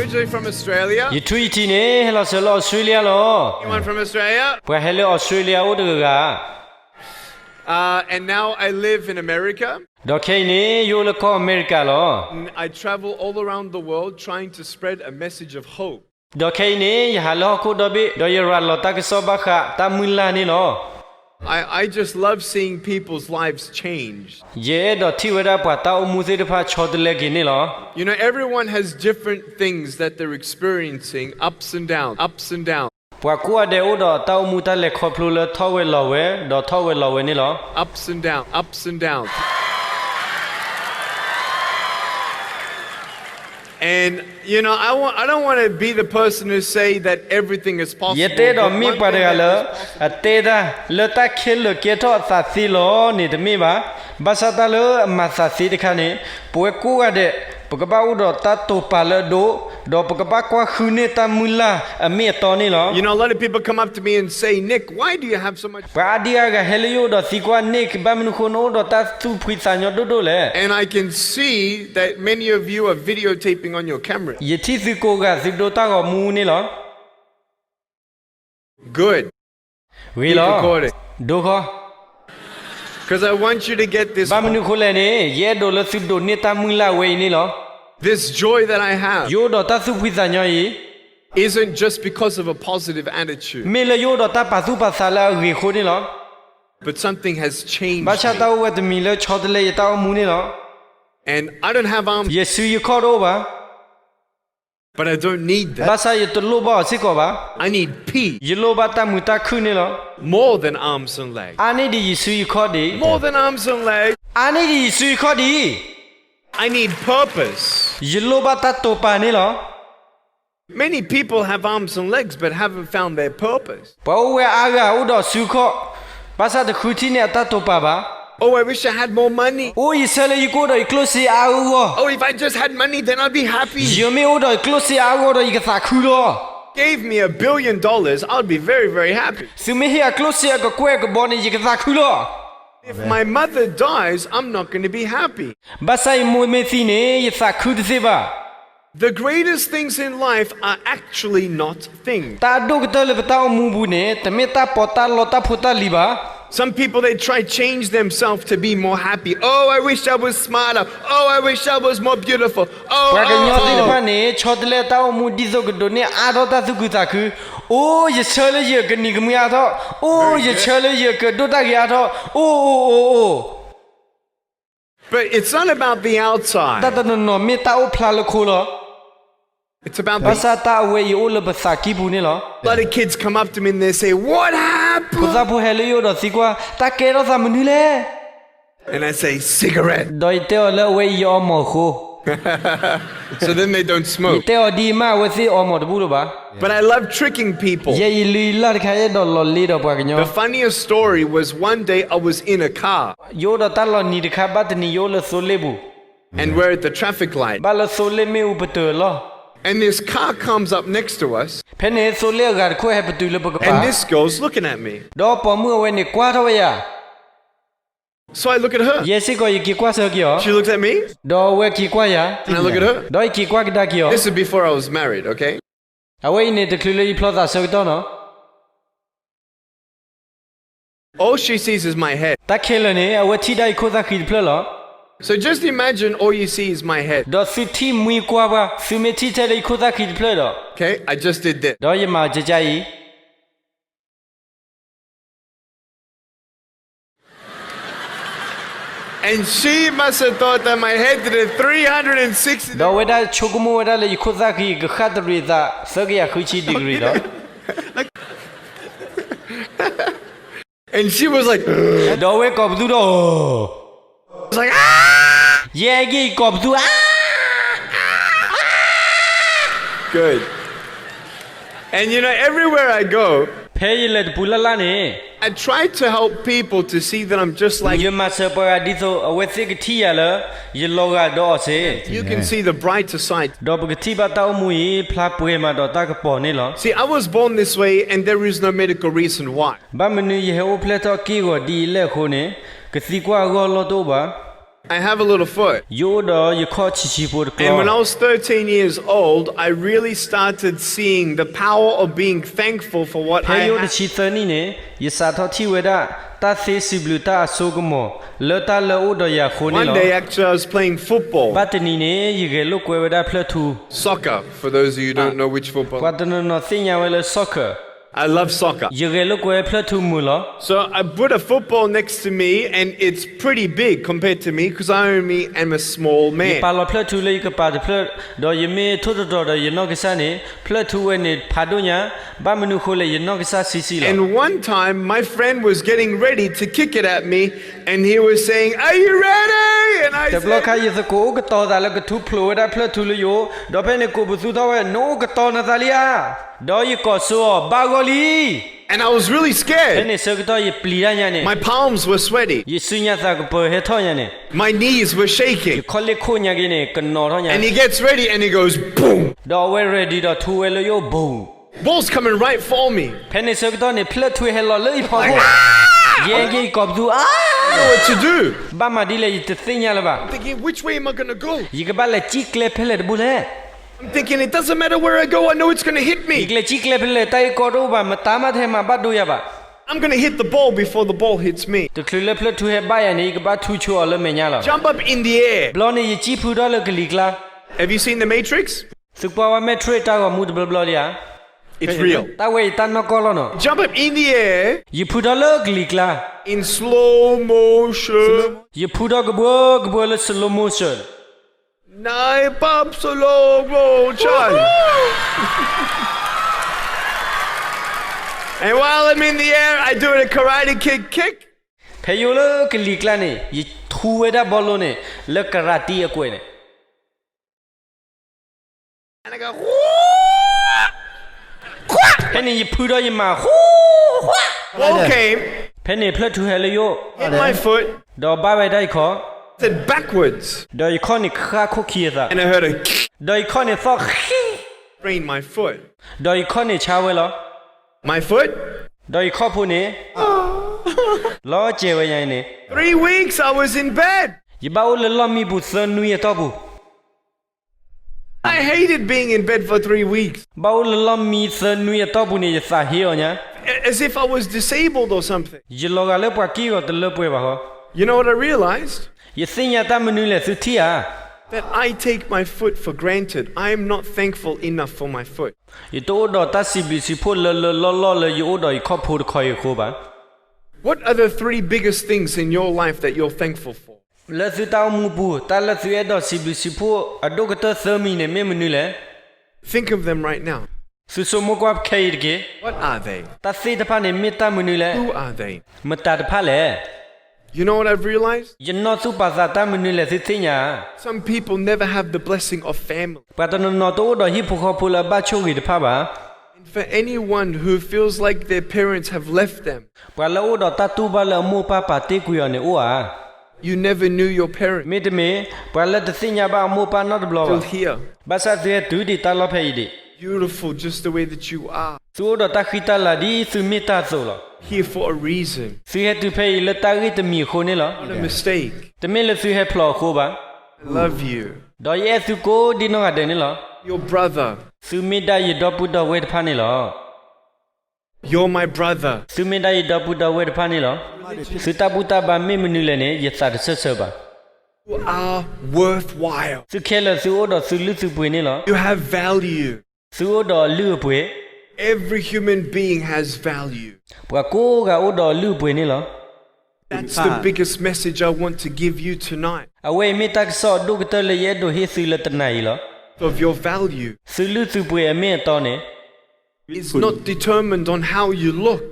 Originally from Australia. ယထူယထံးန့ၣ် ဟဲလီၤစၢၤလၢအီစထြ့လယါလီၤ. Anyone from Australia? ပှၤဟဲလၢအီစထြ့လယါအိၣ်တဂၤဂၤဧါ. Uh, and now I live in America. ဒီးခဲအံၤန့ၣ် ယအိၣ်လၢကီၢ်အမဲရကၤလီၤ. And I travel all around the world trying to spread a message of hope. ဒီးခဲအံၤန့ၣ် ယဟးလၢဟီၣ်ခိၣ်ဒီဘ့ၣ် ဒီးယရၤလီၤတၢ်ကစီၣ်ဘၣ်ဃးတၢ်မုၢ်လၢ်န့ၣ်လီၤ. I, I just love seeing people's lives change. ယအဲၣ်ဒိးထံၣ်ဝဲဒၣ်ပှၤတၢ်အိၣ်မူသ့ၣ်တဖၣ်ဆီတလဲက့ၤန့ၣ်လီၤ. You know, everyone has different things that they're experiencing, ups and downs, ups and downs. ပှၤကိးဂၤဒဲးအိၣ်ဒီးတၢ်အိၣ်မူတၢ်လဲၤခီဖျိလၢထီၣ်ဝဲလီၤဝဲ ဒီးထီၣ်ဝဲလီၤဝဲန့ၣ်လီၤ. Ups and downs, ups and downs. And, you know, I want, I don't want to be the person who say that everything is possible, but one thing that is possible. ယတအဲၣ်ဒိးမ့ၢ်ပှၤတဂၤလၢ အတဲတၢ်လၢတၢ်ခဲလၢာ်ကဲထီၣ်အသးသ့လီၤန့ၣ်တမ့ၢ်ဘၣ်. ဘၣ်ဆၣ်တၢ်လၢအမၤသးသ့တခါန့ၣ် ပဝဲကိးဂၤဒဲး ပကဘၣ်အိၣ်ဒီးတၢ်တိာ်ပာ်လၢအဒိၣ်, ဒီးပကဘၣ်ကွၢ်ဃုန့ၢ်တၢ်မုၢ်လၢ်အမ့ၢ်အတီန့ၣ်လီၤ. You know, a lot of people come up to me and say, Nick, why do you have so much ပှၤအါဒံအါဂၤဟဲလၢယအိၣ်ဒီးသံကွၢ် Nick ဘၣ်မနုၤဃိနအိၣ်ဒီးတၢ်သူၣ်ဖှံသးညီဒိၣ်ဒိၣ်လဲၣ်. And I can see that many of you are videotaping on your camera. ယထံၣ်သုကိးဂၤသုဒိတၢ်ဂီၤမူန့ၣ်လီၤ. Good. ဂ့ၤလီၤ. Keep recording. ဒိဃီ. 'Cause I want you to get this. ဘၣ်မနုၤဃိလဲၣ်န့ၣ် ယအဲၣ်ဒိးလၢသုဒိးန့ၢ်တၢ်မုၢ်လၢ်ဝဲအံၤန့ၣ်လီၤ. This joy that I have. ယအိၣ်ဒီးတၢ်သူၣ်ဖှံသးညီအံၤ Isn't just because of a positive attitude. မ့ၢ်လၢယအိၣ်ဒီးတၢ်ပာ်သူၣ်ပာ်သးလၢအဂ့ၤအဃိန့ၣ်လီၤ. But something has changed me. ဘၣ်ဆၣ်တၢ်အိၣ်ဝဲတမံၤလၢဆီတလဲယတၢ်အိၣ်မူန့ၣ်လီၤ. And I don't have arms. ယစုယခီၣ်တအိၣ်ဘၣ်. But I don't need that. ဘၣ်ဆၣ်ယတလိၣ်ဘၣ်အီၤစ့ၢ်ကီးဘၣ်. I need peace. ယလိၣ်ဘၣ်တၢ်မုာ်တၢ်ခုၣ်န့ၣ်လီၤ. More than arms and legs. အါန့ၢ်ဒံးယစုယခီၣ်ဒံး. More than arms and legs. အါန့ၢ်ဒံးယစုယခီၣ်ဒံး. I need purpose. ယလိၣ်ဘၣ်တၢ်တိာ်ပာ်န့ၣ်လီၤ. Many people have arms and legs but haven't found their purpose. ပှၤအိၣ်ဝဲအါဂၤအိၣ်ဒီးစုခီၣ်, ဘၣ်ဆၣ်တဃုထံၣ်န့ၢ်အတၢ်တိာ်ပာ်ဘၣ်. Oh, I wish I had more money. အိၣ်ယဆၢလၢယကအိၣ်ဒီးယကျိၣ်စ့အါအါဂီၢ်ဂီၢ်. Oh, if I just had money, then I'd be happy. ယမ့ၢ်အိၣ်ဒီးယကျိၣ်စ့အါအါဂီၢ်ဂီၢ်ဒီးယကသးခုလီၤ. Gave me a billion dollars, I'd be very, very happy. သုမ့ၢ်ဟ့ၣ်ယၤကျိၣ်စ့အကကွဲၢ်အကဘီန့ၣ် ယကသးခုလီၤ. If my mother dies, I'm not gonna be happy. ဘၣ်ဆၣ်ယမိၢ်မ့ၢ်သံန့ၣ် ယသးခုတသ့ဘၣ်. The greatest things in life are actually not things. တၢ်အဒိၣ်ကတၢၢ်လၢပတၢ်အိၣ်မူပူၤန့ၣ် တမ့ၢ်တၢ်ပီးတၢ်လီတၢ်ဖိတၢ်လံၤဘၣ်. Some people, they try change themselves to be more happy. Oh, I wish I was smarter. Oh, I wish I was more beautiful. ပှၤကညီသ့ၣ်တဖၣ်န့ၣ် ဆီတလဲတၢ်အိၣ်မူဒ်သိးကဒိးန့ၢ်အါထီၣ်တၢ်သူၣ်ခုသးခု. အိၣ် ယဆၢလၢယကနံၤကမှံအါထီၣ်, အိၣ် ယဆၢလၢယကဒိၣ်တၢ်ဂ့ၤအါထီၣ်, အိၣ် အိၣ် အိၣ် အိၣ်. But it's not about the outside. တၢ်တနီၤနီၤမ့ၢ်တၢ်အိၣ်ဖျါလၢခိလီၤ. It's about the ဘၣ်ဆၣ်တၢ်အဝဲအံၤအိၣ်လၢပသးကံၢ်ပူၤန့ၣ်လီၤ. A lot of kids come up to me and they say, What happened? ဖိသၣ်ဖိဟဲလၢယအိၣ်ဒီးသံကွၢ် တၢ်ကဲထီၣ်သးမနုၤလဲၣ်. And I say, Cigarette. ဒီးယတဲအီၤလၢအဝဲအံၤယအီမ့ၤအဃိ So then they don't smoke. ယတဲအီၤဒ်အံၤမး အဝဲသ့ၣ်အီမ့ၤတဘူၣ်လၢၤဘၣ်. But I love tricking people. ယဲယလုၢ်ယလၢ်တခါ ယအဲၣ်ဒိးလီၤလ့ဒီးပှၤကညီ. The funniest story was one day I was in a car. ယအိၣ်ဒီးတၢ်လီၤနံၤတခါ ဘၣ်တနံၤယအိၣ်လၢသိလ့ၣ်ပူၤ And we're at the traffic light. ဘၣ်လၢသိလ့ၣ်မ့ၣ်အူပတုာ်အလီၢ် And this car comes up next to us. ဖဲန့ၣ်သိလ့ၣ်အဂၤတခိၣ်ဟဲပတုာ်လၢပကပၤ And this girl's looking at me. ဒီးပိာ်မုၣ်အဝဲန့ၣ်ကွၢ်ထီၣ်ဝဲယၤ So I look at her. ယဲစ့ၢ်ကီးယက့ၤကွၢ်ဆၢက့ၤအီၤ She looks at me. ဒီးအဝဲက့ၤကွၢ်ယၤ And I look at her. ဒီးယက့ၤကွၢ်ကဒါက့ၤအီၤ This is before I was married, okay? အဝဲအံၤန့ၣ်တချုးလၢယဖျီသးဆၢကတီၢ်နီၤ All she sees is my head. တၢ်ခဲလၢာ်န့ၣ် အဝဲထံၣ်ဒၣ်ယခိၣ်သၣ်ဃံတဖျၢၣ်လီၤ. So just imagine all you see is my head. ဒီးသုထံၣ်မှံကွၢ်ပှၢ် သုမ့ၢ်ထံၣ်ထဲလၢယခိၣ်သၣ်ဃံတဖျၢၣ်ဒီး Okay, I just did this. ဒီးယမၤကကါအံၤ And she must have thought that my head did a three hundred sixty ဒီးအဝဲဒၣ်ဆိကမိၣ်ဝဲဒၣ်လၢယခိၣ်သၣ်ဃံကဃၣ်တရံးအသး သၢကယၤဃုဆံ degree ဒီး And she was like, ဒီးအဝဲကိးပသူဒီး like, ah! ယဲက့ၤကိးပသူဧါ Good. And you know, everywhere I go, ဖဲယလဲၤတပူၤလၢ်လၢ်န့ၣ် I try to help people to see that I'm just like ယမၤစၢၤပှၤဂၤဒ်သိး အဝဲသ့ၣ်ကထံၣ်ယၤလၢ ယလီၤဂာ်ဒီးအီၤစ့ၢ် You can see the brighter side. ဒီးပကထံၣ်ဘၣ်တၢ်အိၣ်မူအံၤ ဖျါပှဲၤမးဒီးတၢ်ကပီၤန့ၣ်လီၤ. See, I was born this way and there is no medical reason why. ဘၣ်မနုၤယဟဲအိၣ်ဖျဲၣ်ထီၣ်က့ၢ်ဂီၤဒ်အံၤလဲၣ်အဃိန့ၣ် ကသံကွၢ်အဂီၢ်လီၢ်တအိၣ်ဘၣ်. I have a little foot. ယအိၣ်ဒီးယခီၣ်ဆံးဆံးဖိတကျီ. And when I was thirteen years old, I really started seeing the power of being thankful for what I have. ဖဲယအိၣ်တဆံသၢနံၣ်န့ၣ် ယစးထီၣ်ထံၣ်ဝဲဒၣ် တၢ်သ့စံးဘျုးတၢ်အစိကမီၤ လၢတၢ်လၢအအိၣ်ဒီးယၤအဃိန့ၣ်လီၤ. One day, actually, I was playing football. ဘၣ်တနံၤန့ၣ် ယဂဲၤလိာ်ကွဲဝဲဒၣ်ဖျၢၣ်ထူ Soccer, for those of you who don't know which football. ပှၤတနီၤနီၤသ့ၣ်ညါဝဲလၢ soccer. I love soccer. ယဂဲၤလိာ်ကွဲဖျၢၣ်ထူမုာ်လီၤ. So I put a football next to me, and it's pretty big compared to me, because I only am a small man. ယပာ်လီၤဖျၢၣ်ထူလၢယကပၤတဖျၢၣ်, ဒီးယမ့ၢ်ထိၣ်သတြီၤဒီးယနီၢ်ကစၢ်န့ၣ် ဖျၢၣ်ထူဝဲန့ၣ်ဖးဒိၣ်ညါ, ဘၣ်မနုၤအဃိလဲၣ် ယနီၢ်ကစၢ်ဆံးဆံးလီၤ. And one time, my friend was getting ready to kick it at me, and he was saying, Are you ready? And I said, တဘျီခါ ယသကိးအိၣ်ကတီၤသးလၢကထူဖျိးဝဲဒၣ်ဖျၢၣ်ထူလၢယအိၣ်, ဒီးဖဲန့ၣ်ကိးပသူထီၣ်ဝဲ, နအိၣ်ကတီၤနသးလံဧါ. ဒီးယကိးစိအီၤ, ဘၣ်ဂီၢ်လံ. And I was really scared. ဖဲန့ၣ်ဆၢကတီၢ်ယပျံၤတၢ်ညါန့ၣ်, My palms were sweaty. ယစုညါသးကပၢၤဟဲထီၣ်ညါန့ၣ်, My knees were shaking. ယခီၣ်လ့ၣ်ခိၣ်ညါက့ၤန့ၣ် ကနီၤထီၣ်ညါ, And he gets ready and he goes, Boom! ဒီးအဝဲ ready ဒီးထူဝဲလၢယအိၣ် boom. Ball's coming right for me. ဖဲန့ၣ်ဆၢကတီၢ်န့ၣ် ဖျၢၣ်ထူဟဲလီၤလၢယဖီခိၣ်, ယဲက့ၤယကိးပသူ, အါ, I don't know what to do. ဘၣ်မၤဒ်လဲၣ် ယတသ့ၣ်ညါလၢၤဘၣ်. I'm thinking, Which way am I gonna go? ယကဘၣ်လဲၤစံၣ်ကျဲဖဲလဲၣ်တဘိလဲၣ်. I'm thinking, It doesn't matter where I go, I know it's gonna hit me. ယကလဲၤစံၣ်ကျဲဖဲလဲၣ် တၢ်ဂ့ၢ်ကီတအိၣ်ဘၣ်, မတၤမးတဟဲမၤဘၣ်ဒိယၤဘၣ်. I'm gonna hit the ball before the ball hits me. တချုးလၢဖျၢၣ်ထူဟဲဘၣ်ယၤန့ၣ် ယကဘၣ်ထူဆိအီၤလၢမဲာ်ညါလီၤ. Jump up in the air. ဘျီန့ၣ်ယစံၣ်ဖုထီၣ်လၢကလံၤကျါ. Have you seen the Matrix? သုကွၢ်ဝဲ Matrix တၢ်ဂီၤမူတဘျီဘျီလံဧါ. It's real. တၢ်ဝဲအံၤတၢ်နီၢ်ကီၢ်လီၤနီၤ. Jump up in the air. ယဖုထီၣ်လၢကလံၤကျါ. In slow motion. ယဖုထီၣ်ကဘှၢကဘှၢလၢ slow motion. Nine pop slow motion. And while I'm in the air, I do a karate kick, kick. ဖဲယအိၣ်လၢကလံၤကျါန့ၣ် ယထူဝဲဒၣ်ဘီလိန့ၣ် လၢ karate အကွဲးန့ၣ်. And I go, ဖဲန့ၣ်ယဖုထီၣ်ယမၤ Ball came, ဖဲန့ၣ်ဖျၢၣ်ထူဟဲလၢယအိၣ်, hit my foot, ဒီးဘၣ်ဝဲဒၣ်ယခီၣ်, said backwards, ဒီးယခီၣ်န့ၣ်ဃၣ်ခိၣ်ခံအသး, and I heard a ဒီးယခီၣ်န့ၣ်သီၣ်, sprained my foot. ဒီးယခီၣ်န့ၣ်ဆါဝဲလီၤ. My foot. ဒီးယခီၣ်ဖိန့ၣ် လီၤစဲၤဝဲညါအံၤန့ၣ်. Three weeks I was in bed. ယဘၣ်အိၣ်လၢလီၢ်မံပူၤသၢနွံအတီၢ်ပူၤ. I hated being in bed for three weeks. ဘၣ်အိၣ်လၢလီၢ်မံသၢနွံအတီၢ်ပူၤန့ၣ် ယသးဟ့အီၤညါ. As if I was disabled or something. ယလီၤဂာ်လၢပှၤက့ၢ်ဂီၤတလၢပှဲၤဘၣ်ဃီ. You know what I realized? ယသ့ၣ်ညါတၢ်မနုၤလဲၣ် သုထံၣ်ဧါ. That I take my foot for granted. I am not thankful enough for my foot. ယတအိၣ်ဒီးတၢ်စံးဘျုးစံးဖှိၣ်လၢလၢလီၢ်လီၢ်လၢယအိၣ်ဒီးယခီၣ်ဖိတခီအံၤအဃိဘၣ်. What are the three biggest things in your life that you're thankful for? လၢသုတၢ်အိၣ်မူပူၤ တၢ်လၢသုအဲၣ်ဒိးစံးဘျုးစံးဖှိၣ်အဒိၣ်ကတၢၢ်သၢမံၤန့ၣ် မ့ၢ်မနုၤလဲၣ်. Think of them right now. သုဆိကမိၣ်ကွၢ်ခဲအံၤတက့ၢ်. What are they? တၢ်သ့ၣ်တဖၣ်န့ၣ်မ့ၢ်တၢ်မနုၤလဲၣ်. Who are they? မတၤတဖၣ်လဲၣ်. You know what I've realized? ယနီၢ်သူၣ်ပာ်သးတၢ်မနုၤလဲၣ်သုသ့ၣ်ညါ. Some people never have the blessing of family. ပှၤတနီၤနီၤတအိၣ်ဒီးဟံၣ်ဖိဃီဖိလၢအဘၣ်ဆိၣ်ဂ့ၤတဖၣ်ဘၣ်. And for anyone who feels like their parents have left them, ပှၤလၢအအိၣ်ဒီးတၢ်တူၢ်ဘၣ်လၢအမိၢ်ပၢ်ပာ်တ့ၢ်ကွံာ်အီၤန့ၣ်အိၣ်ဧါ. You never knew your parents. မ့တမ့ၢ် ပှၤလၢတသ့ၣ်ညါဘၣ်အမိၢ်ပၢ်နီတဘျီဘၣ်. Till here. ဘၣ်ဆၣ်သုဟဲတုၤဒံးတၢ်လီၢ်ဖဲအံၤဒံး. Beautiful just the way that you are. သုအိၣ်ဒီးတၢ်ဃံတၢ်လၤဒ်သုမ့ၢ်တၢ်အသိးလီၤ. Here for a reason. သုဟဲတုၤဖဲအံၤလၢတၢ်ဂ့ၢ်တမံၤအဃိန့ၣ်လီၤ. Not a mistake. တမ့ၢ်လၢသုဟဲဖျိးအဃိဘၣ်. I love you. ဒီးယအဲၣ်သုကိးဒ်နီၢ်ဂၤဒဲးန့ၣ်လီၤ. Your brother. သုမ့ၢ်ဒၣ်ယဒီပုၢ်ဒီဝဲၢ်တဖၣ်န့ၣ်လီၤ. You're my brother. သုမ့ၢ်ဒၣ်ယဒီပုၢ်ဒီဝဲၢ်တဖၣ်န့ၣ်လီၤ. သုတၢ်ဘူၣ်တၢ်ဘါမ့ၢ်မနုၤလဲၣ်န့ၣ် ယသးတဆၢၣ်ဆၢဘၣ်. You are worthwhile. သုခဲလၢာ်သုအိၣ်ဒီးသုလုၢ်သုပှ့ၤန့ၣ်လီၤ. You have value. သုအိၣ်ဒီးအလုၢ်အပှ့ၤ. Every human being has value. ပှၤကိးဂၤအိၣ်ဒီးအလုၢ်အပှ့ၤန့ၣ်လီၤ. That's the biggest message I want to give you tonight. အဝဲအံၤမ့ၢ်တၢ်ကစီၣ်အဒိၣ်ကတၢၢ်လၢယအဲၣ်ဒိးဟ့ၣ်သုလၢတနၤအံၤလီၤ. Of your value. သုလုၢ်သုပှ့ၤအမ့ၢ်အတီန့ၣ် It's not determined on how you look.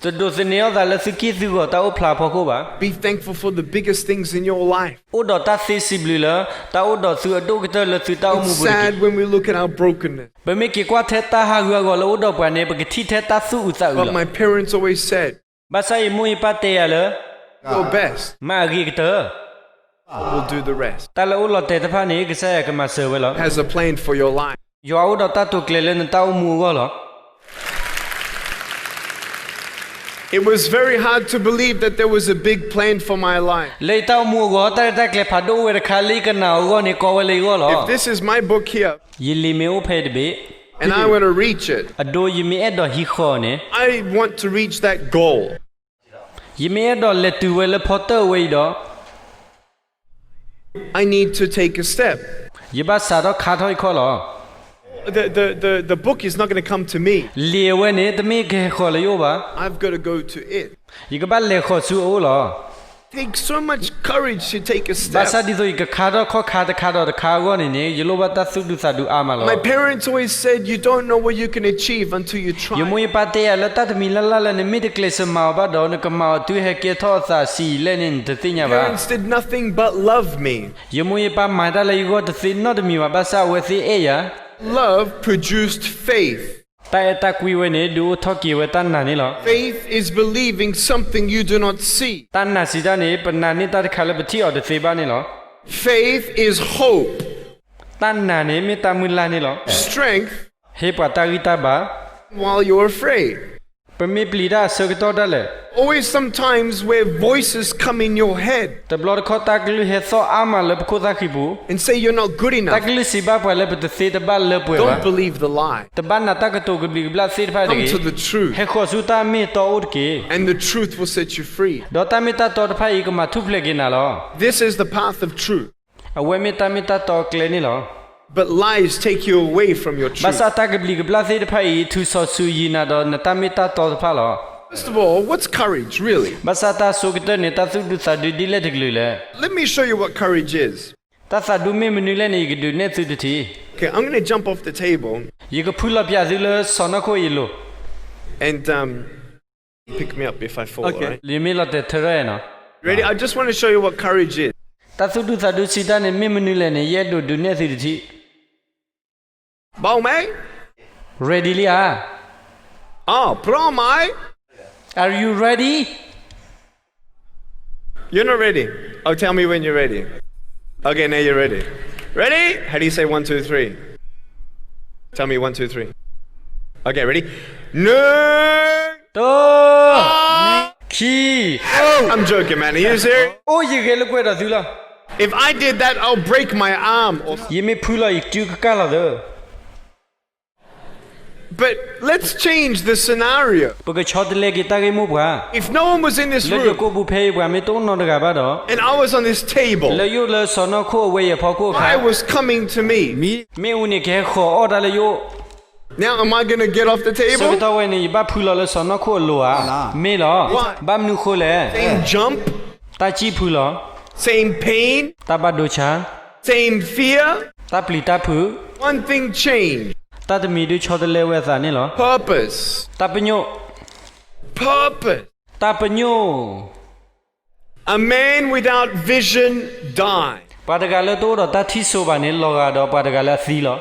တဒိးသန့ၤအီၣ်သးလၢသုက့ၢ်သုဂီၤတၢ်အိၣ်ဖျါအဖီခိၣ်ဘၣ်. Be thankful for the biggest things in your life. အိၣ်ဒီးတၢ်သ့စံးဘျုးလၢ တၢ်အိၣ်ဒီးသုအဒိၣ်ကတၢၢ်လၢသုတၢ်အိၣ်မူပူၤတက့ၢ်. It's sad when we look at our brokenness. ပမ့ၢ်က့ၤကွၢ်ထဲတၢ်ဟးဂူာ်ဟးဂီၤလၢအိၣ်ဒီးပှၤန့ၣ် ပကထံၣ်ထဲတၢ်သူၣ်အုးသးအုးလီၤ. But my parents always said, ဘၣ်ဆၣ်ယမိၢ်ယပၢ်တဲယၤလၢ Do your best. မၤအဂ့ၤကတၢၢ်. We'll do the rest. တၢ်လၢအိၣ်လီၤတဲာ်တဖၣ်န့ၣ် ကစၢ်ယွၤကမၤစၢၤဝဲလီၤ. Has a plan for your life. ယွၤအိၣ်ဒီးတၢ်တိာ်ကျဲၤလၢနတၢ်အိၣ်မူအဂီၢ်လီၤ. It was very hard to believe that there was a big plan for my life. လၢယတၢ်အိၣ်မူအဂီၢ် တၢ်ရဲၣ်တၢ်ကျဲၤဖးဒိၣ်အိၣ်ဝဲတခါ လၢယကနၣ်အီၤအဂီၢ်န့ၣ် ကိးဝဲလၢယဂီၢ်လီၤ. If this is my book here, ယလံာ်မ့ၢ်အိၣ်ဖဲအံၤတဘ့ၣ်, and I want to reach it, အဒိ ယမ့ၢ်အဲၣ်ဒိးဟံးဃီၤအီၤန့ၣ်, I want to reach that goal. ယမ့ၢ်အဲၣ်ဒိးလဲၤတုၤဝဲလၢဖီတၢၣ်ဝဲအံၤဒီး I need to take a step. ယဘၣ်စးထီၣ်ခါထီၣ်ယခီၣ်လီၤ. The, the, the, the book is not going to come to me. လံာ်အဝဲန့ၣ် တမ့ၢ်ကဟဲဃီၤလၢယအိၣ်ဘၣ်. I've got to go to it. ယကဘၣ်လဲၤဃီၤဆူအအိၣ်လီၤ. Take so much courage to take a step. ဘၣ်ဆၣ်ဒ်သိးယကခါထီၣ်ခီၣ်ခါတခါဒီးတခါအဂီၢ်န့ၣ်န့ၣ် ယလိၣ်ဘၣ်တၢ်သူၣ်ဒူသးဒူအါမးလီၤ. My parents always said you don't know what you can achieve until you try. ယမိၢ်ယပၢ်တဲယၤလၢတၢ်တမံၤလၢ်လၢ်လၢနမ့ၢ်တကျဲးစၢးမၤအီၤဘၣ်ဒီး နကမၤအီၤတုၤဟဲကဲထီၣ်အသးဆံးလဲၣ်န့ၣ် နတသ့ၣ်ညါဘၣ်. Parents did nothing but love me. ယမိၢ်ယပၢ်မၤတၢ်လၢယဂီၢ်တသ့နီတမံၤဘၣ် ဘၣ်ဆၣ်အဝဲသ့ၣ်အဲၣ်ယၤ. Love produced faith. တၢ်အဲၣ်တၢ်ကွံဝဲန့ၣ် ဒုးအိၣ်ထီၣ်က့ၤဝဲတၢ်နာ်န့ၣ်လီၤ. Faith is believing something you do not see. တၢ်နာ်စံးတၢ်န့ၣ် ပနာ်န့ၢ်တၢ်တခါလၢပထံၣ်အီၤတသ့ဘၣ်န့ၣ်လီၤ. Faith is hope. တၢ်နာ်န့ၣ်မ့ၢ်တၢ်မုၢ်လၢ်န့ၣ်လီၤ. Strength. ဟ့ၣ်ပှၤတၢ်ဂံၢ်တၢ်ဘါ. While you're afraid. ပမ့ၢ်ပျံၤတၢ်အဆၢကတီၢ်ဒၣ်လဲာ်. Always sometimes where voices come in your head. တဘျီတခီၣ်တၢ်ကလုၢ်ဟဲသီၣ်အါမးလၢပခိၣ်သၣ်ဃံပူၤ And say you're not good enough. တၢ်ကလုၢ်စံးဘၣ်ပှၤလၢပတသ့တဘၣ်လၢပှဲၤဘၣ်. Don't believe the lie. တဘၣ်နာ်တၢ်ကတိၤကဘျံးကဘျၣ်သ့ၣ်တဖၣ်တဂ့ၤ. Come to the truth. ဟဲဃီၤဆူတၢ်မ့ၢ်တီအိၣ်တက့ၢ်. And the truth will set you free. ဒီးတၢ်မ့ၢ်တၢ်တီတဖၣ်အံၤကမၤထူၣ်ဖျဲးက့ၤနၤလီၤ. This is the path of truth. အဝဲမ့ၢ်တၢ်မ့ၢ်တၢ်တီအကျဲန့ၣ်လီၤ. But lies take you away from your truth. ဘၣ်ဆၣ်တၢ်ကဘျံးကဘျၣ်သ့ၣ်တဖၣ်အံၤ ထုးစီၤဆူယံၤနၤဒီးနတၢ်မ့ၢ်တၢ်တီတဖၣ်လီၤ. First of all, what's courage really? ဘၣ်ဆၣ်တၢ်ဆိကတၢၢ်န့ၣ် တၢ်သူၣ်ဒူသးဒူဒ်လဲၣ်တကလုာ်လဲၣ်. Let me show you what courage is. တၢ်သးဒူမ့ၢ်မနုၤလဲၣ်န့ၣ် ယကဒုးနဲၣ်သုတထံၣ်. Okay, I'm going to jump off the table. ယကဖုလီၤပၠးသုလၢစီၤနီၢ်ခိၣ်အံၤအလိၤ. And um, pick me up if I fall, okay? ယမ့ၢ်လီၤတဲာ်ထၢထီၣ်နီၤ. Ready? I just want to show you what courage is. တၢ်သူၣ်ဒူသးဒူစံးတၢ်န့ၣ် မ့ၢ်မနုၤလဲၣ်န့ၣ် ယအဲၣ်ဒိးဒုးနဲၣ်သုတထံၣ်. ဘၣ်မး ready လံဧါ. အၢ พร้อมไหม? Are you ready? You're not ready. Oh, tell me when you're ready. Okay, now you're ready. Ready? How do you say one, two, three? Tell me one, two, three. Okay, ready? No! တ ခံ I'm joking, man. Are you serious? အိၣ်ယဂဲၤလိာ်ကွဲဒီးသုလီၤ. If I did that, I'll break my arm. ယမ့ၢ်ဖုလီၤ ယစုကကၢ်လီၤသၢ. But let's change the scenario. ပကဆီတလဲက့ၤတၢ်ဂ့ၢ်မိၢ်ပှၢ်. If no one was in this room လၢယကိာ်ပူၤဖဲအံၤ ပှၤမ့ၢ်တအိၣ်နီတဂၤဘၣ်ဒီး and I was on this table, လၢယအိၣ်လၢစီၤနီၢ်ခိၣ်အဝဲအံၤအဖီခိၣ်အခါ, fire was coming to me. မ့ၣ်အူန့ၣ်ကဟဲဃီၤအီၣ်တၢ်လၢယအိၣ်. Now am I going to get off the table? ဆၢကတီၢ်ဝဲန့ၣ် ယဘၣ်ဖုလီၤလၢစီၤနီၢ်ခိၣ်အလိၤဧါ. မ့ၢ်လီၤ. ဘၣ်မနုၤဃိလဲၣ်. Same jump. တၢ်စံၣ်ဖုလီၤ. Same pain. တၢ်ဘၣ်ဒိဆါ. Same fear. တၢ်ပျံၤတၢ်ဖုး. One thing changed. တၢ်တမံၤဒုးဆီတလဲဝဲအသးန့ၣ်လီၤ. Purpose. တၢ်ပညိၣ်. Purpose. တၢ်ပညိၣ်. A man without vision die. ပှၤတဂၤလၢတအိၣ်ဒီးတၢ်ထံၣ်စိဘၣ်န့ၣ် လီၤဂာ်ဒီးပှၤတဂၤလၢအသံလီၤ.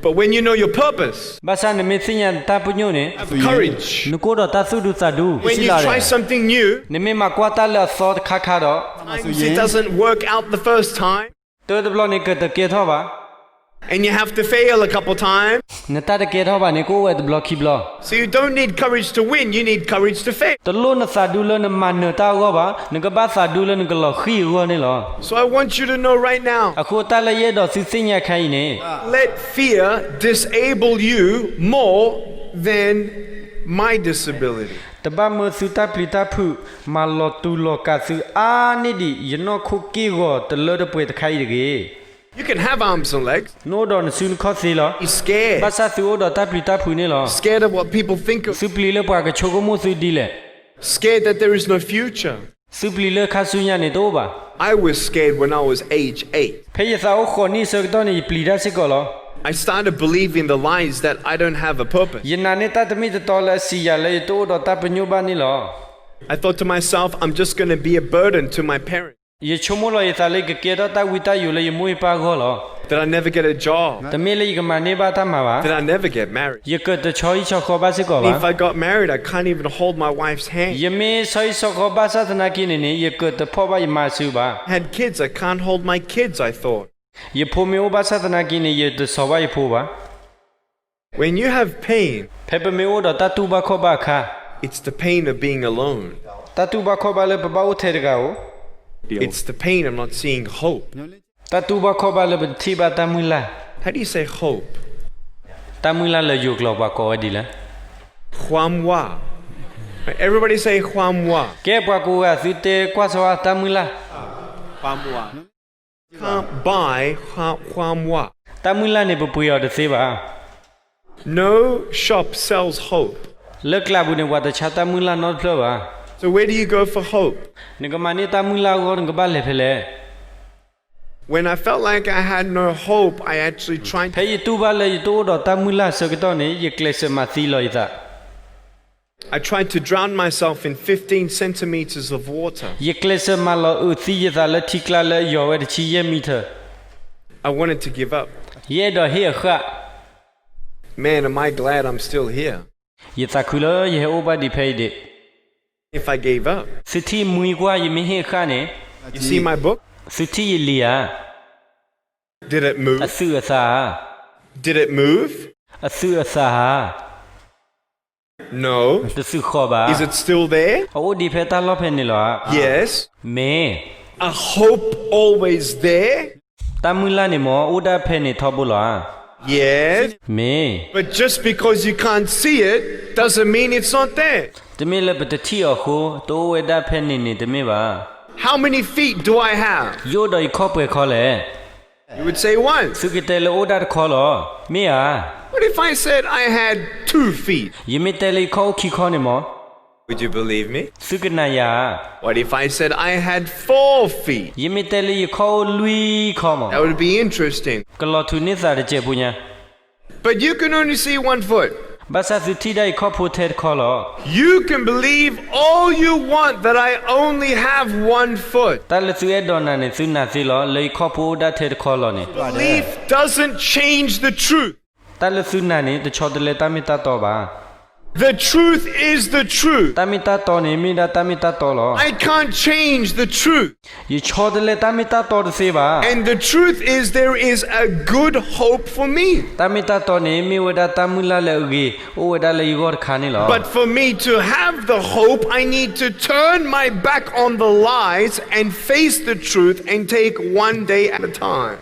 But when you know your purpose, ဘၣ်ဆၣ်နမ့ၢ်သ့ၣ်ညါနတၢ်ပညိၣ်န့ၣ်, have courage. နကအိၣ်ဒီးတၢ်သူၣ်ဒူသးဒူ. When you try something new, နမ့ၢ်မၤကွၢ်တၢ်လၢအသီတခါခါဒီး, sometimes it doesn't work out the first time. တၢတဘျီန့ၣ်ကတကဲထီၣ်ဘၣ်. And you have to fail a couple times. နတၢ်တကဲထီၣ်ဘၣ်န့ၣ် ကအိၣ်ဝဲတဘျီခံဘျီ. So you don't need courage to win, you need courage to fail. တလိၣ်နသးဒူလၢနမၤနၢၤတၢ်အဂီၢ်ဘၣ်, နကဘၣ်သးဒူလၢနကလီၤဃံၤအဂီၢ်န့ၣ်လီၤ. So I want you to know right now. အဃိတၢ်လၢယအဲၣ်ဒိးသုသ့ၣ်ညါခါအံၤန့ၣ်, let fear disable you more than my disability. တဘၣ်မၢသုတၢ်ပျံၤတၢ်ဖုး မၤလီၤတူာ်လီၤကာ်သုအါန့ၢ်ဒံး ယနီၢ်ခိၣ်က့ၢ်ဂီၤတလၢတပှဲၤတခါအံၤတဂ့ၤ. You can have arms and legs. နအိၣ်ဒီးနစုနခီၣ်သ့လီၤ. Be scared. ဘၣ်ဆၣ်သုအိၣ်ဒီးတၢ်ပျံၤတၢ်ဖုးန့ၣ်လီၤ. Scared of what people think of. သုပျံၤလၢပှၤကဆိကမိၣ်သုဒ်လဲၣ်. Scared that there is no future. သုပျံၤလၢခါဆူညါန့ၣ်တအိၣ်ဘၣ်. I was scared when I was age eight. ဖဲယသးအိၣ်ဃိးနံၣ်အဆၢကတီၢ်န့ၣ် ယပျံၤတၢ်စ့ၢ်ကီးလီၤ. I started believing the lies that I don't have a purpose. ယနာ်န့ၢ်တၢ်တမ့ၢ်တတီလၢအစံးယၤလၢယတအိၣ်ဒီးတၢ်ပညိၣ်ဘၣ်န့ၣ်လီၤ. I thought to myself, I'm just going to be a burden to my parents. ယဆိကမိၣ်လီၤယသးလၢယကကဲထီၣ်တၢ်ဝံတၢ်ယိာ်လၢယမိၢ်ယပၢ်အဂီၢ်လီၤ. That I never get a job. တမ့ၢ်လၢယကမၤန့ၢ်ဘၣ်တၢ်မၤဘၣ်. That I never get married. ယကတဆီဟံၣ်ဆီဃီဘၣ်စ့ၢ်ကီးဘၣ်. If I got married, I can't even hold my wife's hand. ယမ့ၢ်ဆီဟံၣ်ဆီဃီဘၣ်ဆၣ်သနာ်က့န့ၣ်န့ၣ် ယကတဖီၣ်ဘၣ်ယမါအစုဘၣ်. Had kids, I can't hold my kids, I thought. ယဖိမ့ၢ်အိၣ်ဘၣ်ဆၣ်သနာ်က့န့ၣ် ယတဆီဘၣ်ယဖိဘၣ်. When you have pain, ဖဲပမ့ၢ်အိၣ်ဒီးတၢ်တူၢ်ဘၣ်ခီၣ်ဘၣ်အခါ, It's the pain of being alone. တၢ်တူၢ်ဘၣ်ခီၣ်ဘၣ်လၢပဘၣ်အိၣ်ထဲတဂၤဧိၤ, It's the pain of not seeing hope. တၢ်တူၢ်ဘၣ်ခီၣ်ဘၣ်လၢပတထံၣ်ဘၣ်တၢ်မုၢ်လၢ်. How do you say hope? တၢ်မုၢ်လၢ်လၢယိၤကျိာ်ပှၤကိးဝဲဒ်လဲၣ်. ความหวัง. Everybody say ความหวัง. ကဲ ပှၤကိးဂၤ သုတဲကွၢ်ဆိ တၢ်မုၢ်လၢ်. ความหวัง. Can't buy ความหวัง. တၢ်မုၢ်လၢ်န့ၣ် ပပှ့ၤအီၤတသ့ဘၣ်. No shop sells hope. လၢကျးပူၤန့ၣ် ပှၤတဆါတၢ်မုၢ်လၢ်နီတဖျၢၣ်ဘၣ်. So where do you go for hope? နကမၤန့ၢ်တၢ်မုၢ်လၢ်အဂီၢ် နကဘၣ်လဲၤဖဲလဲၣ်. When I felt like I had no hope, I actually tried. ဖဲယတူၢ်ဘၣ်လၢယတအိၣ်ဒီးတၢ်မုၢ်လၢ်အဆၢကတီၢ်န့ၣ် ယကျဲးစၢးမၤသံလီၤယသး. I tried to drown myself in fifteen centimeters of water. ယကျဲးစၢးမၤလီၤအုးသံယသးလၢထံကျါလၢအယိာ်ဝဲတဆံယဲၢ်မံထၢၣ်. I wanted to give up. ယအဲၣ်ဒိးဟ့ၣ်အဃၣ်. Man, am I glad I'm still here. ယသးခုလၢယဟဲအိၣ်ဘၣ်ဒံးဖဲအံၤဒံး. If I gave up. သုထံၣ်မှံကွၢ် ယမ့ၢ်ဟ့ၣ်အဃၣ်န့ၣ်. You see my book? သုထံၣ်ယလံာ်ဧါ. Did it move? အသုးအသးဧါ. Did it move? အသုးအသးဧါ. No. တသုးဃီဘၣ်. Is it still there? အအိၣ်ဒံးဖဲတၢ်လီၢ်ဖဲန့ၣ်လီၤ. Yes. မ့ၢ်. A hope always there. တၢ်မုၢ်လၢ်န့ၣ်မ့ၢ် အိၣ်ဒၣ်ဖဲန့ၣ်ထီဘိလီၤ. Yes. မ့ၢ်. But just because you can't see it doesn't mean it's not there. တမ့ၢ်လၢပတထံၣ်အီၤအဃိ တအိၣ်ဝဲဒၣ်ဖဲန့ၣ်န့ၣ် တမ့ၢ်ဘၣ်. How many feet do I have? ယအိၣ်ဒီးယခီၣ်ပှဲၤခီလဲၣ်. You would say one. သုကတဲလၢအိၣ်ဒၣ်တခီလီၤ. မ့ၢ်ဧါ. What if I said I had two feet? ယမ့ၢ်တဲလၢယခီၣ်အိၣ်ခံခီန့ၣ်မ့ၢ်. Would you believe me? သုကနၣ်ယၤဧါ. What if I said I had four feet? ယမ့ၢ်တဲလၢယခီၣ်အိၣ်လွံၢ်ခီမ့ၢ်. That would be interesting. ကလီၤထူးန့ၢ်သးတစဲးဖိညါ. But you can only see one foot. ဘၣ်ဆၣ်သုထံၣ်ဒၣ်ယခီၣ်ဖိထဲတခီလီၤ. You can believe all you want that I only have one foot. တၢ်လၢသုအဲၣ်ဒိးနာ်န့ၣ် သုနာ်သ့လီၤ လၢယခီၣ်ဖိအိၣ်ဒၣ်ထဲတခီလီၤန့ၣ်. Belief doesn't change the truth. တၢ်လၢသုနာ်န့ၣ် တဆီတလဲတၢ်မ့ၢ်တၢ်တီဘၣ်. The truth is the truth. တၢ်မ့ၢ်တၢ်တီန့ၣ် မ့ၢ်ဒၣ်တၢ်မ့ၢ်တၢ်တီလီၤ. I can't change the truth. ယဆီတလဲတၢ်မ့ၢ်တၢ်တီတသ့ဘၣ်. And the truth is there is a good hope for me. တၢ်မ့ၢ်တၢ်တီန့ၣ် မ့ၢ်ဝဲဒၣ်တၢ်မုၢ်လၢ်လၢအဂ့ၤ အိၣ်ဝဲဒၣ်လၢယဂီၢ်တခါန့ၣ်လီၤ. But for me to have the hope, I need to turn my back on the lies and face the truth and take one day at a time.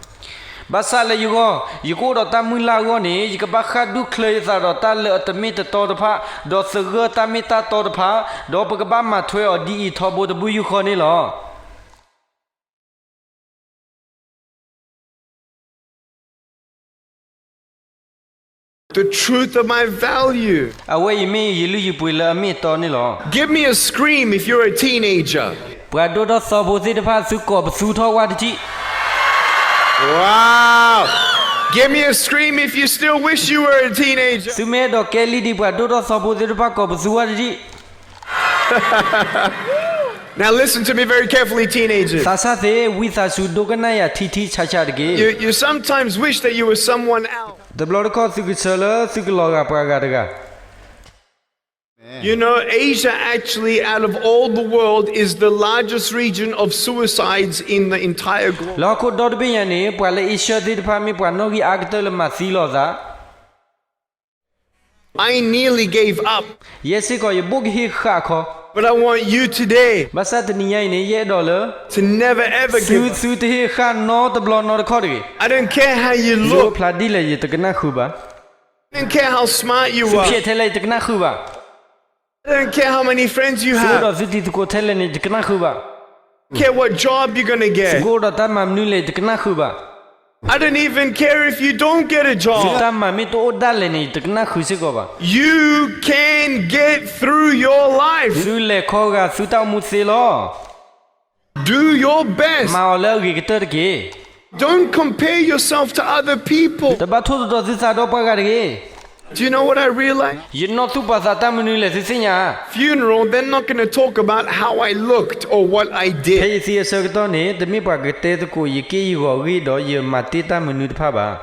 ဘၣ်ဆၣ်လၢယဂီၢ် ယကအိၣ်ဒီးတၢ်မုၢ်လၢ်အဂီၢ်န့ၣ် ယကဘၣ်ဃၣ်ဒူၣ်ချၢယသးဒီးတၢ်လၢအတမ့ၢ်တတီတဖၣ်, ဒီးသဂၢၢ်တၢ်မ့ၢ်တၢ်တီတဖၣ်, ဒီးပကဘၣ်မၤထွဲအီၤဒ်အံၤထီဘိတဘုၣ်ယူၢ်ဃီန့ၣ်လီၤ. The truth of my value. အဝဲအံၤမ့ၢ်ယလုၢ်ယပှ့ၤလၢအမ့ၢ်အတီန့ၣ်လီၤ. Give me a scream if you're a teenager. ပှၤဒိၣ်ထီၣ်သီဖိသ့ၣ်တဖၣ် သုကိးပသူထီၣ်ဝဲတထံၣ်. Wow. Give me a scream if you still wish you were a teenager. သုမ့ၢ်အဲၣ်ဒိးကဲလံဒ်ပှၤဒိၣ်ထီၣ်သီဖိသ့ၣ်တဖၣ် ကိးပသူဝဲတထံၣ်. Now listen to me very carefully, teenagers. သးစၢ်သ့ၣ် ဝံသးစူၤဒိကနၣ်ယၤထံထံဆးဆးတက့ၢ်. You, you sometimes wish that you were someone else. တဘျီတခီၣ်သုကဆၢလၢသုကလီၤဂာ်ပှၤဂၤတဂၤ. You know, Asia actually, out of all the world, is the largest region of suicides in the entire globe. လၢဟီၣ်ခိၣ်ဒီတဘ့ၣ်ညါန့ၣ် ပှၤလၢအ့ရှၢသ့ၣ်တဖၣ် မ့ၢ်ပှၤနီၣ်ဂံၢ်အါကတၢၢ်လၢမၤသံလီၤအသး. I nearly gave up. ယဲစ့ၢ်ကီး ယဘိၣ်ကဟ့ၣ်ဃာ်ခီ. But I want you today ဘၣ်ဆၣ်တနံၤညါအံၤန့ၣ် ယအဲၣ်ဒိးလၢ to never ever give up. သုသုတဟ့ၣ်ဃာ်နီတဘျီနီတခီၣ်တဂ့ၤ. I don't care how you look. သုအိၣ်ဖျါဒ်လဲၣ် ယတကနၣ်ဃုာ်ဘၣ်. I don't care how smart you are. သုဖျဲၣ်ထဲလဲၣ် ယတကနၣ်ဃုာ်ဘၣ်. I don't care how many friends you have. သုအိၣ်ဒီးသုတံၤသကိးထဲလဲၣ်န့ၣ် ယတကနၣ်ဃုာ်ဘၣ်. Care what job you're gonna get. သုကအိၣ်ဒီးတၢ်မၤမနုၤလဲၣ် ယတကနၣ်ဃုာ်ဘၣ်. I don't even care if you don't get a job. သုတၢ်မၤမ့ၢ်တအိၣ်ဒၣ်လဲာ်န့ၣ် ယတကနၣ်ဃုာ်စ့ၢ်ကီးဘၣ်. You can get through your life. သုလဲၤခီဂာ်သုတၢ်အိၣ်မူသ့လီၤ. Do your best. မၤအီၤလၢအဂ့ၤကတၢၢ်တက့ၢ်. Don't compare yourself to other people. တဘၣ်ထိၣ်သတြီၤသုသးဒီးပှၤဂၤတဂ့ၤ. Do you know what I realize? ယနီၢ်သူၣ်ပာ်သးတၢ်မနုၤလဲၣ် သုသ့ၣ်ညါ. Funeral, they're not gonna talk about how I looked or what I did. ဖဲယသံအဆၢကတီၢ်န့ၣ် တမ့ၢ်ပှၤကတဲသကိးယက့ၢ်ယဂီၤအဂ့ၢ်ဒီးယမၤတ့ၢ်တၢ်မနုၤတဖၣ်ဘၣ်.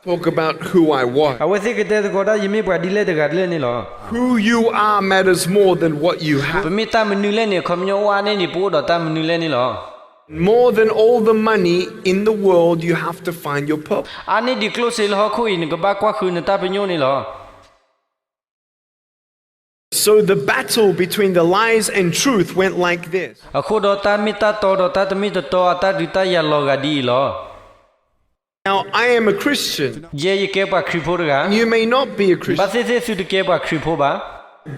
Talk about who I was. အဝဲသ့ၣ်ကတဲသကိးဒၣ်ယမ့ၢ်ပှၤဒ်လဲၣ်တဂၤဒ်လဲၣ်န့ၣ်လီၤ. Who you are matters more than what you have. ပမ့ၢ်တၢ်မနုၤလဲၣ်န့ၣ် အခီပညီအိၣ်အါန့ၢ်ဒံးပအိၣ်ဒီးတၢ်မနုၤလဲၣ်န့ၣ်လီၤ. More than all the money in the world, you have to find your purpose. အါန့ၢ်ဒံးကျိၣ်စ့လၢဟီၣ်ခိၣ်အံၤ နကဘၣ်ကွၢ်ဃုနတၢ်ပညိၣ်န့ၣ်လီၤ. So the battle between the lies and truth went like this. အဃိဒီးတၢ်မ့ၢ်တၢ်တီဒီးတၢ်တမ့ၢ်တတီအတၢ်ဒုးတၢ်ယၤလီၤဂာ်ဒ်အံၤလီၤ. Now, I am a Christian. ယဲယကဲပှၤခရံာ်ဖိတဂၤ. You may not be a Christian. ဘၣ်သ့ၣ်သ့ၣ်သုတကဲပှၤခရံာ်ဖိဘၣ်.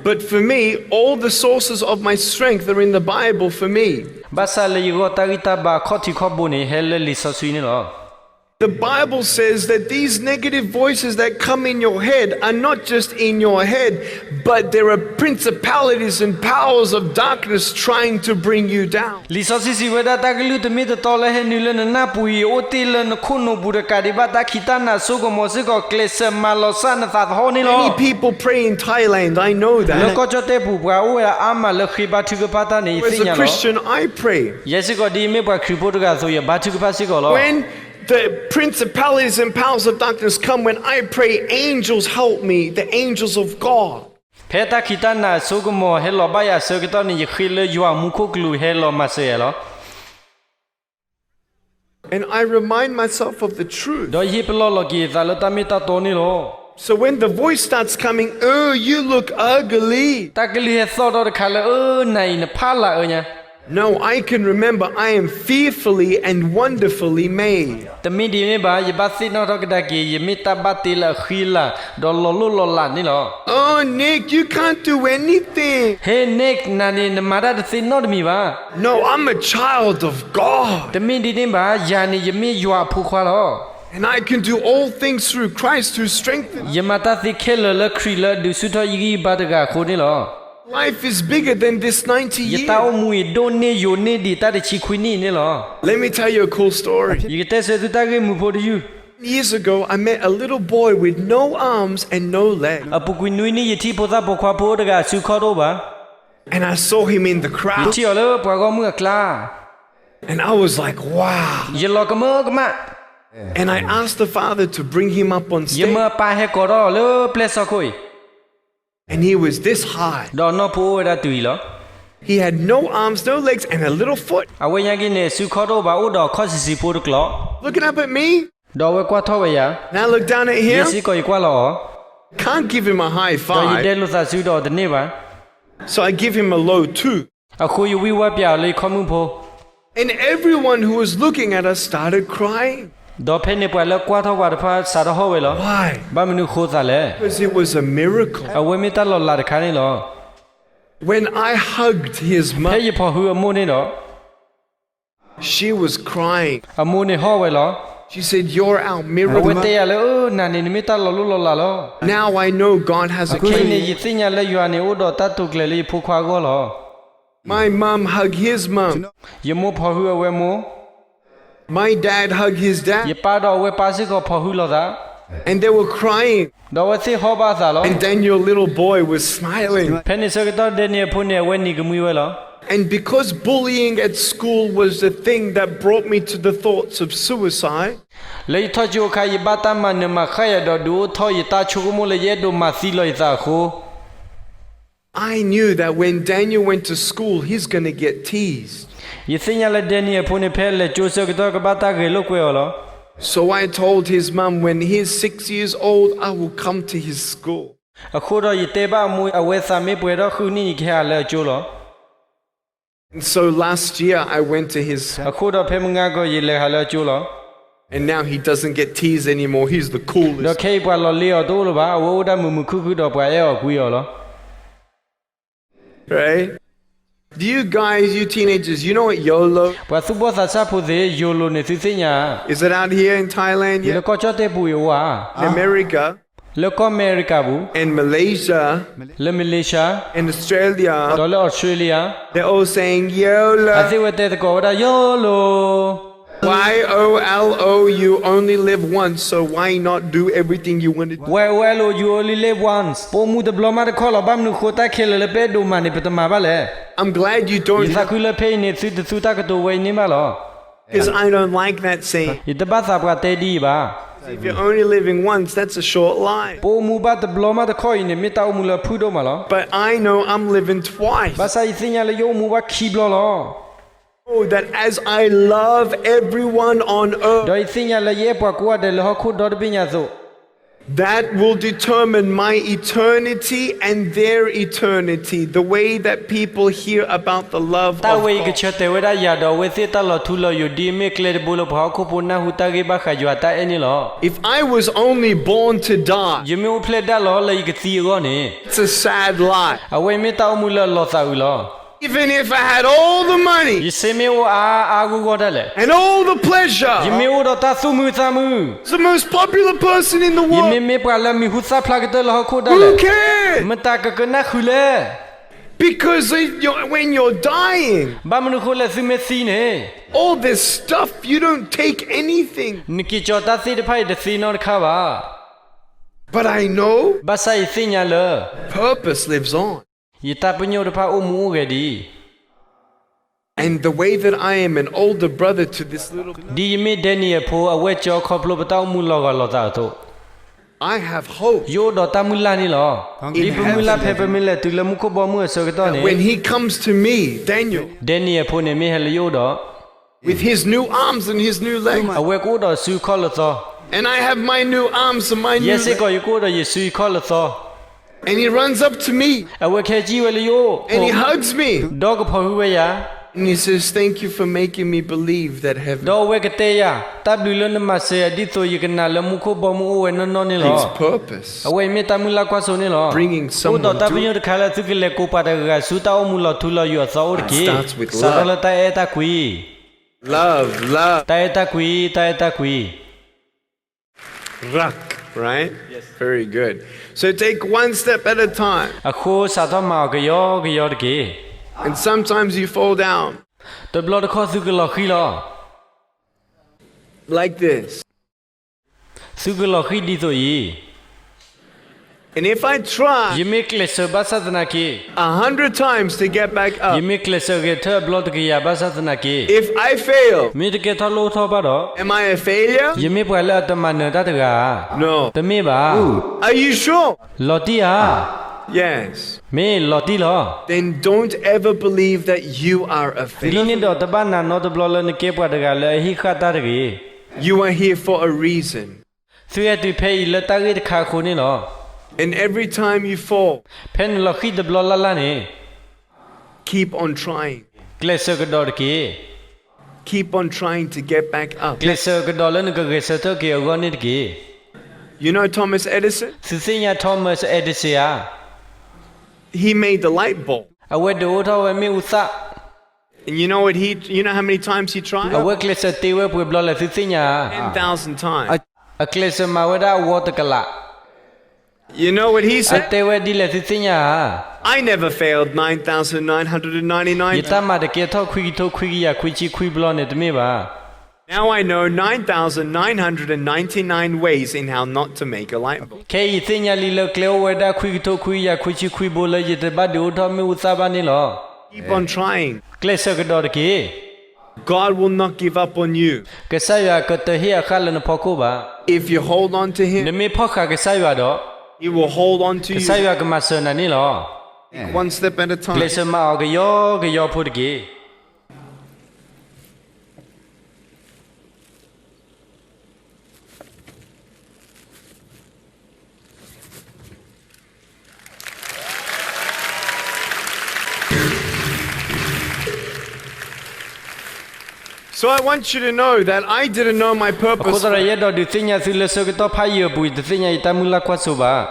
But for me, all the sources of my strength are in the Bible for me. ဘၣ်ဆၣ်လၢယဂီၢ်တၢ်ဂံၢ်တၢ်ဘါအခီၣ်ထံးခီၣ်ဘိန့ၣ် ဟဲလၢလံာ်စီဆှံန့ၣ်လီၤ. The Bible says that these negative voices that come in your head are not just in your head, but there are principalities and powers of darkness trying to bring you down. လံာ်စီဆှံစံးဝဲဒၣ် တၢ်ကလုၢ်တမ့ၢ်တတီလၢဟဲနုာ်လၢနနၢ်ပူၤအံၤ အိၣ်တ့ၢ်လၢနခိၣ်နူာ်ပူၤတကးဒံးဘၣ် တၢ်ခံးတၢ်နးစိကမီၤစ့ၢ်ကီး ကျဲးစၢးမၤလီၤဆှၣ်နသးသဟီၣ်န့ၣ်လီၤ. Many people pray in Thailand, I know that. လၢကီၢ်ကၠီၣ်တဲၣ်ပူၤ ပှၤအိၣ်ဝဲဒၣ်အါမးလၢဃ့ဘါထုကဖၣ်တၢ်န့ၣ် ယသ့ၣ်ညါလီၤ. As a Christian, I pray. ယဲစ့ၢ်ကီးဒ်မ့ၢ်ပှၤခရံာ်ဖိတဂၤအသိး ယဘါထုကဖၣ်စ့ၢ်ကီးလီၤ. When the principalities and powers of darkness come, when I pray, angels help me, the angels of God. ဖဲတၢ်ခံးတၢ်နးအစိကမီၤဟဲလီၤဘၣ်ယၤအဆၢကတီၢ်န့ၣ် ယဃ့လၢယွၤမူခိၣ်ကလူးဟဲလီၤမၤစၢၤယၤလီၤ. And I remind myself of the truth. ဒီးယဟ့ၣ်ပလီၢ်လီၤက့ၤယသးလၢတၢ်မ့ၢ်တၢ်တီန့ၣ်လီၤ. So when the voice starts coming, oh, you look ugly. တၢ်ကလုၢ်ဟဲသီၣ်ထီၣ်တခါလၢ အၢ နၤအံၤနဖးလၢအၢညါ No, I can remember I am fearfully and wonderfully made. တမ့ၢ်ဒ်န့ၣ်ဘၣ်, ယဘၣ်သ့ၣ်နီၣ်ထီၣ်ကဒါက့ၤ ယမ့ၢ်တၢ်ဘၣ်တ့လၢအဃံအလၤ ဒီးလီၤလိၢ်လီၤလးန့ၣ်လီၤ. Oh, Nick, you can't do anything. ဟ့ Nick, နၤန့ၣ် နမၤတၢ်တသ့နီတမံၤဘၣ်. No, I'm a child of God. တမ့ၢ်ဒ်န့ၣ်ဘၣ်, ယၤန့ၣ် ယမ့ၢ်ယွၤအဖိခွါလီၤ. And I can do all things through Christ who strengthens. ယမၤတၢ်သ့ခဲလၢာ်လၢခရံာ်လၢအဒုးဆူၣ်ထီၣ်ယဂံၢ်ယဘါတဂၤအဃိန့ၣ်လီၤ. Life is bigger than this ninety years. ယတၢ်အိၣ်မူအံၤဒိၣ်န့ၢ်ယိာ်န့ၢ်ဒံး တၢ်တဆံခွံနံၣ်အံၤန့ၣ်လီၤ. Let me tell you a cool story. ယကတဲဆၢသုတၢ်ဂ့ၢ်မုာ်ဖိတယုၢ်. Years ago, I met a little boy with no arms and no legs. အပူၤကွံာ်နွံနံၣ် ယထံၣ်ဖိသၣ်ပိာ်ခွါဖိတဂၤအစုခီၣ်တအိၣ်ဘၣ်. And I saw him in the crowd. ယထံၣ်အီၤလၢပှၤဂီၢ်မုၢ်အကျါ. And I was like, wow. ယလီၤကမၢကမၣ်. And I asked the father to bring him up on stage. ယမၢအပၢ်ဟဲကိးထီၣ်အီၤလၢပျဲၢ်စီခိၣ်အံၤ. And he was this high. ဒီးအနီၢ်ဖိအိၣ်ဝဲဒၣ်တုၤအံၤလီၤ. He had no arms, no legs, and a little foot. အဝဲညါက့န့ၣ် အစုခီၣ်တအိၣ်ဘၣ် အိၣ်ဒီးအခီၣ်ဆံးဆံးဖိတကျိၤ. Looking up at me. ဒီးအဝဲကွၢ်ထီၣ်ဝဲယၤ. And I looked down at him. ယဲစ့ၢ်ကီးယကွၢ်လီၤအီၤ. Can't give him a high five. ဒီးယဒဲလိာ်သးစုဒီးအီၤတန့ၢ်ဘၣ်. So I give him a low two. အဃိယဝံၢ်ဝါပၠးအီၤလၢယခီၣ်မုၢ်ဖိ. And everyone who was looking at us started crying. ဒီးဖဲန့ၣ်ပှၤလၢကွၢ်ထီၣ်ပှၤတဖၣ်စးထီၣ်ဟီၣ်ဝဲလီၤ. Why? ဘၣ်မနုၤဃိသးလဲၣ်. Because it was a miracle. အဝဲမ့ၢ်တၢ်လီၤလးတခါန့ၣ်လီၤ. When I hugged his mother, ဖဲယဖီၣ်ဟုအမိၢ်န့ၣ်ဒီး she was crying. အမိၢ်န့ၣ်ဟီၣ်ဝဲလီၤ. She said, you're our miracle. အဝဲတဲယၤလၢ အၢ နၤန့ၣ် နမ့ၢ်တၢ်လီၤလိၢ်လီၤလးလီၤ. Now I know God has a king. ခဲအံၤန့ၣ် ယသ့ၣ်ညါလၢယွၤန့ၣ် အိၣ်ဒီးတၢ်တိာ်ကျဲၤလၢယဖိခွါအဂီၢ်လီၤ. My mom hugged his mom. ယမိၢ်ဖီၣ်ဟုအဝဲမိၢ်. My dad hugged his dad. ယပၢ်ဒီးအဝဲပၢ်စ့ၢ်ကီးဖီၣ်ဟုလိာ်သး. And they were crying. ဒီးအဝဲသ့ၣ်ဟီၣ်ဘၣ်အသးလီၤ. And Daniel little boy was smiling. ဖဲန့ၣ်ဆၢကတီၢ် ဒဲနံယၤအဖိန့ၣ် အဝဲနံၤကမှံဝဲလီၤ. And because bullying at school was the thing that brought me to the thoughts of suicide, လၢယထီၣ်ကၠိအခါ ယဘၣ်တၢ်မၤနၢၤမၤဃၣ်ယၤဒီး ဒုးအိၣ်ထီၣ်ယတၢ်ဆိကမိၣ်လၢယအဲၣ်ဒိးမၤသံလီၤယသးအဃိ I knew that when Daniel went to school, he's gonna get teased. ယသ့ၣ်ညါလၢဒဲနံယၤအဖိန့ၣ် ဖဲလဲၤကၠိဆၢကတီၢ် ကဘၣ်တၢ်ဂဲၤလိာ်ကွဲအီၤလီၤ. So I told his mom, when he's six years old, I will come to his school. အဃိဒီးယတဲဘၣ်အမိၢ် အဝဲသးမ့ၢ်ပှဲၤထီၣ်ဃုနံၣ်န့ၣ် ယကဟဲဟးလၢအကၠိလီၤ. And so last year I went to his. အဃိဒီးဖဲမုၢ်ဂၤကီၢ် ယလဲၤဟးလၢအကၠိလီၤ. And now he doesn't get teased anymore. He's the coolest. ဒီးခဲအံၤပှၤလီၤလ့အီၤတအိၣ်လၢၤဘၣ်, အဝဲအိၣ်ဒၣ်မုာ်မုာ်ခုၣ်ခုၣ်ဒီးပှၤအဲၣ်အီၤကွံအီၤလီၤ. Right? Do you guys, you teenagers, you know what YOLO? ပှၤသူၣ်ဘီၣ်သးစၢ်ဖိသ့ၣ် ယိၤလိၤန့ၣ်သုသ့ၣ်ညါဧါ. Is it out here in Thailand yet? လၢကီၢ်ကၠီၣ်တဲၣ်ပူၤအံၤအိၣ်ဧါ. In America. လၢကီၢ်အမဲရကၤပူၤ. And Malaysia. လၢမလ့ၡါ. And Australia. ဒီးလၢအီစထြ့လယါ. They're all saying YOLO. အသ့ၣ်ဝဲတဲသကိးဝဲဒၣ် ယိၤလိၤ Y O L O, you only live once, so why not do everything you want to do? Y O L O, you only live once. ပအိၣ်မူတဘျီမးတခီၣ်လီၤ, ဘၣ်မနုၤဃိတၢ်ခဲလၢာ်လၢပအဲၣ်ဒိးမၤန့ၣ် ပတမၤဘၣ်လဲၣ်. I'm glad you don't. ယသးခုလၢဖဲအံၤန့ၣ် သုတသူတၢ်ကတိၤဝဲအံၤန့ၣ်ဘၣ်လီၤ. 'Cause I don't like that saying. ယတဘၣ်သးပှၤတဲဒ်အံၤဘၣ်. If you're only living once, that's a short life. ပအိၣ်မူဘၣ်တဘျီမးတခီၣ်အံၤန့ၣ် မ့ၢ်တၢ်အိၣ်မူလၢအဖုၣ်ဒိၣ်မးလီၤ. But I know I'm living twice. ဘၣ်ဆၣ်ယသ့ၣ်ညါလၢယအိၣ်မူဘၣ်ခံဘျီလီၤ. Oh, that as I love everyone on earth, ဒီးယသ့ၣ်ညါလၢယအဲၣ်ပှၤကိးဂၤဒဲးလၢဟီၣ်ခိၣ်ဒီတဘ့ၣ်ညါအသိး, that will determine my eternity and their eternity, the way that people hear about the love of God. တၢ်ဝဲအံၤကဆၢတဲာ်ဝဲဒၣ်ယၤဒီး အဝဲသ့ၣ်တၢ်လီၤထူလီၤယိာ် ဒ်အမ့ၢ်ကျဲတဘိလၢပှၤဟီၣ်ခိၣ်ဖိနၢ်ဟူတၢ်ဂ့ၢ်ဘၣ်ဃးယွၤတၢ်အဲၣ်န့ၣ်လီၤ. If I was only born to die, ယမ့ၢ်အိၣ်ဖျဲၣ်ဒၣ်လီၤလၢယကသံအဂီၢ်န့ၣ်, it's a sad life. အဝဲအံၤမ့ၢ်တၢ်အိၣ်မူလၢအလီၤသးအုးလီၤ. Even if I had all the money ယစ့မ့ၢ်အိၣ်အါအါဂီၢ်ဂီၢ်ဒၣ်လဲာ်, and all the pleasure, ယမ့ၢ်အိၣ်ဒီးတၢ်သူၣ်မုာ်သးမုာ်, the most popular person in the world, ယမ့ၢ်မ့ၢ်ပှၤလၢအမံၤဟူသၣ်ဖျါကတၢၢ်လၢဟီၣ်ခိၣ်ဒၣ်လဲာ်, who cares? မတၤကကနၣ်ဃုာ်လဲၣ်. Because if you're, when you're dying, ဘၣ်မနုၤအဃိလဲၣ် သုမ့ၢ်သံန့ၣ်, all this stuff, you don't take anything. နက့ၤကၠီၤတၢ်သ့ၣ်တဖၣ်အံၤတသ့နီတခါဘၣ်. But I know ဘၣ်ဆၣ်ယသ့ၣ်ညါလၢ purpose lives on. ယတၢ်ပညိၣ်တဖၣ်အိၣ်မူအိၣ်ဂဲၤဒ်အံၤ, And the way that I am an older brother to this little ဒ်ယမ့ၢ်ဒဲနံယၤဖိ အဝဲၢ်ကၠီခီဖျိပတၢ်အိၣ်မူလီၤဂာ်လိာ်သးအသိး, I have hope ယအိၣ်ဒီးတၢ်မုၢ်လၢ်န့ၣ်လီၤ. ဒ်ပမုၢ်လၢ်ဖဲပမ့ၢ်လဲၤတုၤလၢမူခိၣ်ဘီမုၢ်အဆၢကတီၢ်န့ၣ်, when he comes to me, Daniel, ဒဲနံယၤဖိန့ၣ်မ့ၢ်ဟဲလၢယအိၣ်ဒီး with his new arms and his new legs, အဝဲကအိၣ်ဒီးစုခီၣ်လၢသီ, and I have my new arms and my new legs, ယဲစ့ၢ်ကီးယကအိၣ်ဒီးယစုယခီၣ်လၢသီ, and he runs up to me, အဝဲကဟဲကံၣ်ဝဲလၢယအိၣ်, and he hugs me, ဒီးကဖီၣ်ဟုဝဲယၤ, and he says, Thank you for making me believe that heaven, ဒီးအဝဲကတဲယၤ, တၢ်ဘျုးလၢနမၤစၢၤယၤဒ်သိးယကနာ်လၢမူခိၣ်ဘီမုၢ်အိၣ်ဝဲနီၢ်နီၢ်န့ၣ်လီၤ. Brings something to အိၣ်ဒီးတၢ်ပညိၣ်တခါလၢသုကလဲၤကိးပှၤတဂၤဂၤဆူတၢ်အိၣ်မူလီၤထူလီၤယိာ်အသီအိၣ်တက့ၢ်. It starts with love. စးထီၣ်လၢတၢ်အဲၣ်တၢ်ကွံ Love, love. တၢ်အဲၣ်တၢ်ကွံ, တၢ်အဲၣ်တၢ်ကွံ. Rak, right? Yes. Very good. So take one step at a time. အဃိစးထီၣ်မၤအီၤကယီကယီတက့ၢ်. And sometimes you fall down. တဘျီတခီၣ်သုကလီၤဃံၤလီၤ. Like this. သုကလီၤဃံၤဒ်သိးအံၤ. And if I try ယမ့ၢ်ကျဲးစၢးဘၣ်ဆၣ်သနာ်က့ a hundred times to get back up, ယမ့ၢ်ကျဲးစၢးဂဲၤထၢၣ်အဘျီတကယၤဘၣ်ဆၣ်သနာ်က့ if I fail, မ့ၢ်တကဲထီၣ်လိၣ်ထီၣ်ဘၣ်ဒီး am I a failure? ယမ့ၢ်ပှၤလၢအတမၤနၢၤတၢ်တဂၤဧါ. No. တမ့ၢ်ဘၣ်. Are you sure? လီၤတံၢ်ဧါ. Yes. မ့ၢ်လီၤတံၢ်လီၤ. Then don't ever believe that you are a failure. ဒ်န့ၣ်ဒီးတဘၣ်နာ်နီတဘျီလၢနကဲပှၤတဂၤလၢအဟံးဃာ်တၢ်တဂ့ၤ. You are here for a reason. သုဟဲတုၤဖဲအံၤလၢတၢ်ဂ့ၢ်တခါအဃိန့ၣ်လီၤ. And every time you fall, ဖဲနလီၤဃံၤတဘျီလၢ်လၢ်န့ၣ် keep on trying. ကျဲးစၢးကဒီးတက့ၢ်. Keep on trying to get back up. ကျဲးစၢးကဒီးလၢနကဂဲၤဆၢထၢၣ်က့ၤအဂီၢ်န့ၣ်တက့ၢ်. You know Thomas Edison? သုသ့ၣ်ညါ Thomas Edison ဧါ. He made the light bulb. အဝဲဒုးအိၣ်ထီၣ်ဝဲမ့ၣ်အူသၣ်. And you know what he, you know how many times he tried? အဝဲကျဲးစၢးတ့ဝဲပှဲၤဘျီလဲၣ် သုသ့ၣ်ညါဧါ. Ten thousand times. အကျဲးစၢးမၤဝဲဒၣ်အဝီတကလး. You know what he said? အတဲဝဲဒ်လဲၣ် သုသ့ၣ်ညါဧါ. I never failed nine thousand nine hundred and ninety-nine times. ယတၢ်မၤတကဲထီၣ်ခွံကထိခွံကယၤခွံဆံခွံဘျီန့ၣ် တမ့ၢ်ဘၣ်. Now I know nine thousand nine hundred and ninety-nine ways in how not to make a light bulb. ခဲအံၤယသ့ၣ်ညါလံလၢကျဲအိၣ်ဝဲဒၣ်ခွံကထိခွံကယၤခွံဆံခွံဘိလၢ ယတဘၣ်ဒုးအိၣ်ထီၣ်မ့ၣ်အူသၣ်ဘၣ်န့ၣ်လီၤ. Keep on trying. ကျဲးစၢးကဒီးတက့ၢ်. God will not give up on you. ကစၢ်ယွၤကတဟ့ၣ်အဃၣ်လၢနဖီခိၣ်ဘၣ်. If you hold on to him, နမ့ၢ်ဖီၣ်ဃာ်ကစၢ်ယွၤဒီး he will hold on to you. ကစၢ်ယွၤကမၤစၢၤနၤန့ၣ်လီၤ. One step at a time. ကျဲးစၢးမၤအီၤကယီကယီဖိတက့ၢ်. So I want you to know that I didn't know my purpose. အဃိသတးဒီး ယအဲၣ်ဒိးဒုးသ့ၣ်ညါသုလၢဆၢကတီၢ်ဖးယံာ်အပူၤ ယတသ့ၣ်ညါယတၢ်မုၢ်လၢ်ကွၢ်စိဘၣ်.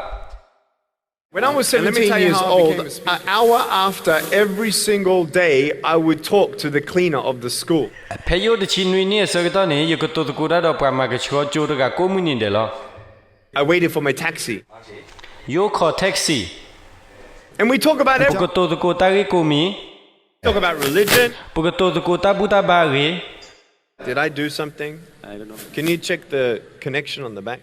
When I was seventeen years old, an hour after every single day, I would talk to the cleaner of the school. ဖဲယအိၣ်တဆံနွံနံၣ်အဆၢကတီၢ်န့ၣ် ယကတိၤသကိးတၢ်ဒီးပှၤမၤကဆှီကၠိတဂၤကိးမုၢ်နံၤဒဲးလီၤ. I waited for my taxi. ယအိၣ်ခိး taxi. And we talk about everything. ပကတိၤသကိးတၢ်ဂ့ၢ်ကိးမံၤ, talk about religion. ပကတိၤသကိးတၢ်ဘူၣ်တၢ်ဘါအဂ့ၢ်. Did I do something? I don't know. Can you check the connection on the back?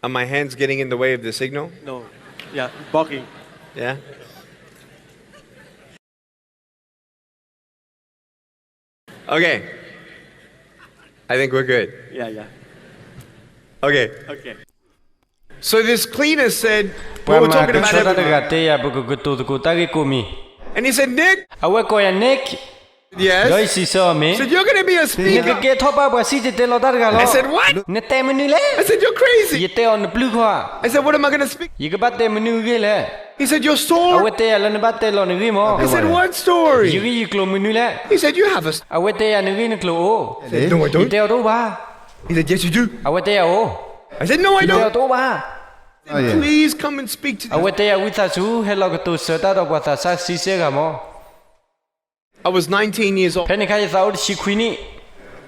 Are my hands getting in the way of the signal? No. Yeah, blocking. Yeah? Okay. I think we're good. Yeah, yeah. Okay. Okay. So this cleaner said, we were talking about everything. ပှၤမၤကဆှီတၢ်တဂၤတဲယၤ ပကကတိၤသကိးတၢ်ဂ့ၢ်ကိးမံၤ. And he said, Nick. အဝဲကိးယၤ Nick. ဒီးယစံးဆၢအီၤ, မ့ၢ်, နကကဲထီၣ်ဘၣ်ပှၤစံၣ်တဲၤတဲလီၤတၢ်တဂၤလီၤ. နတဲမနုၤလဲၣ်. ယတဲအီၤနပျုၢ်ခီဧါ. ယကဘၣ်တဲမနုၤ ယကဘၣ်တဲမနုၤဂ့ၢ်လဲၣ်. အဝဲတဲယၤလၢနဘၣ်တဲလီၤနဂ့ၢ်မး. ယဂ့ၢ်ယကျိၤမနုၤလဲၣ်. အဝဲတဲယၤနဂ့ၢ်နကျိၤအိၣ်. ယတဲအီၤတအိၣ်ဘၣ်. အဝဲတဲယၤအိၣ်. ယတဲအီၤတအိၣ်ဘၣ်. အဝဲတဲယၤ ဝံသးစူၤ ဟဲလီၤကတိၤဆၢတၢ်ဒီးပှၤသးစၢ်ဆံဆဲဂၤမး. I was nineteen years old. ဖဲန့ၣ်အခါ ယသးအိၣ်တဆံခွံနံၣ်.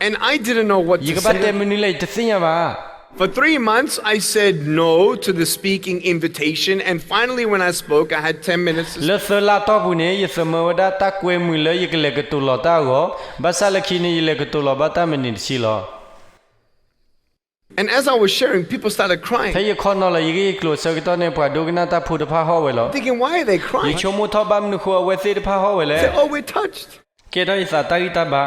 And I didn't know what to say. ယကဘၣ်တဲမနုၤလဲၣ် ယတသ့ၣ်ညါဘၣ်. For three months, I said no to the speaking invitation, and finally, when I spoke, I had ten minutes to speak. လၢသၢလါတီၢ်ပူၤန့ၣ် ယသမၢဝဲဒၣ်တၢ်ကွဲမုာ်လၢယကလဲၤကတိၤလီၤတၢ်အဂီၢ်, ဘၣ်ဆၣ်လၢခံန့ၣ် ယလဲၤကတိၤလီၤဘၣ်တၢ်မံးနံးတဆံလီၤ. And as I was sharing, people started crying. ဖဲယခီနီၤလီၤယဂ့ၢ်ယကျိၤအဆၢကတီၢ်န့ၣ် ပှၤဒိကနၣ်တၢ်ဖိတဖၣ်ဟီၣ်ဝဲလီၤ. Thinking, why are they crying? ယဆိကမိၣ်ထီၣ်ဘၣ်မနုၤဃိအဝဲသ့ၣ်တဖၣ်ဟီၣ်ဝဲလဲၣ်. They, oh, we're touched. ကဲထီၣ်ယသးတၢ်ဂံၢ်တၢ်ဘါ.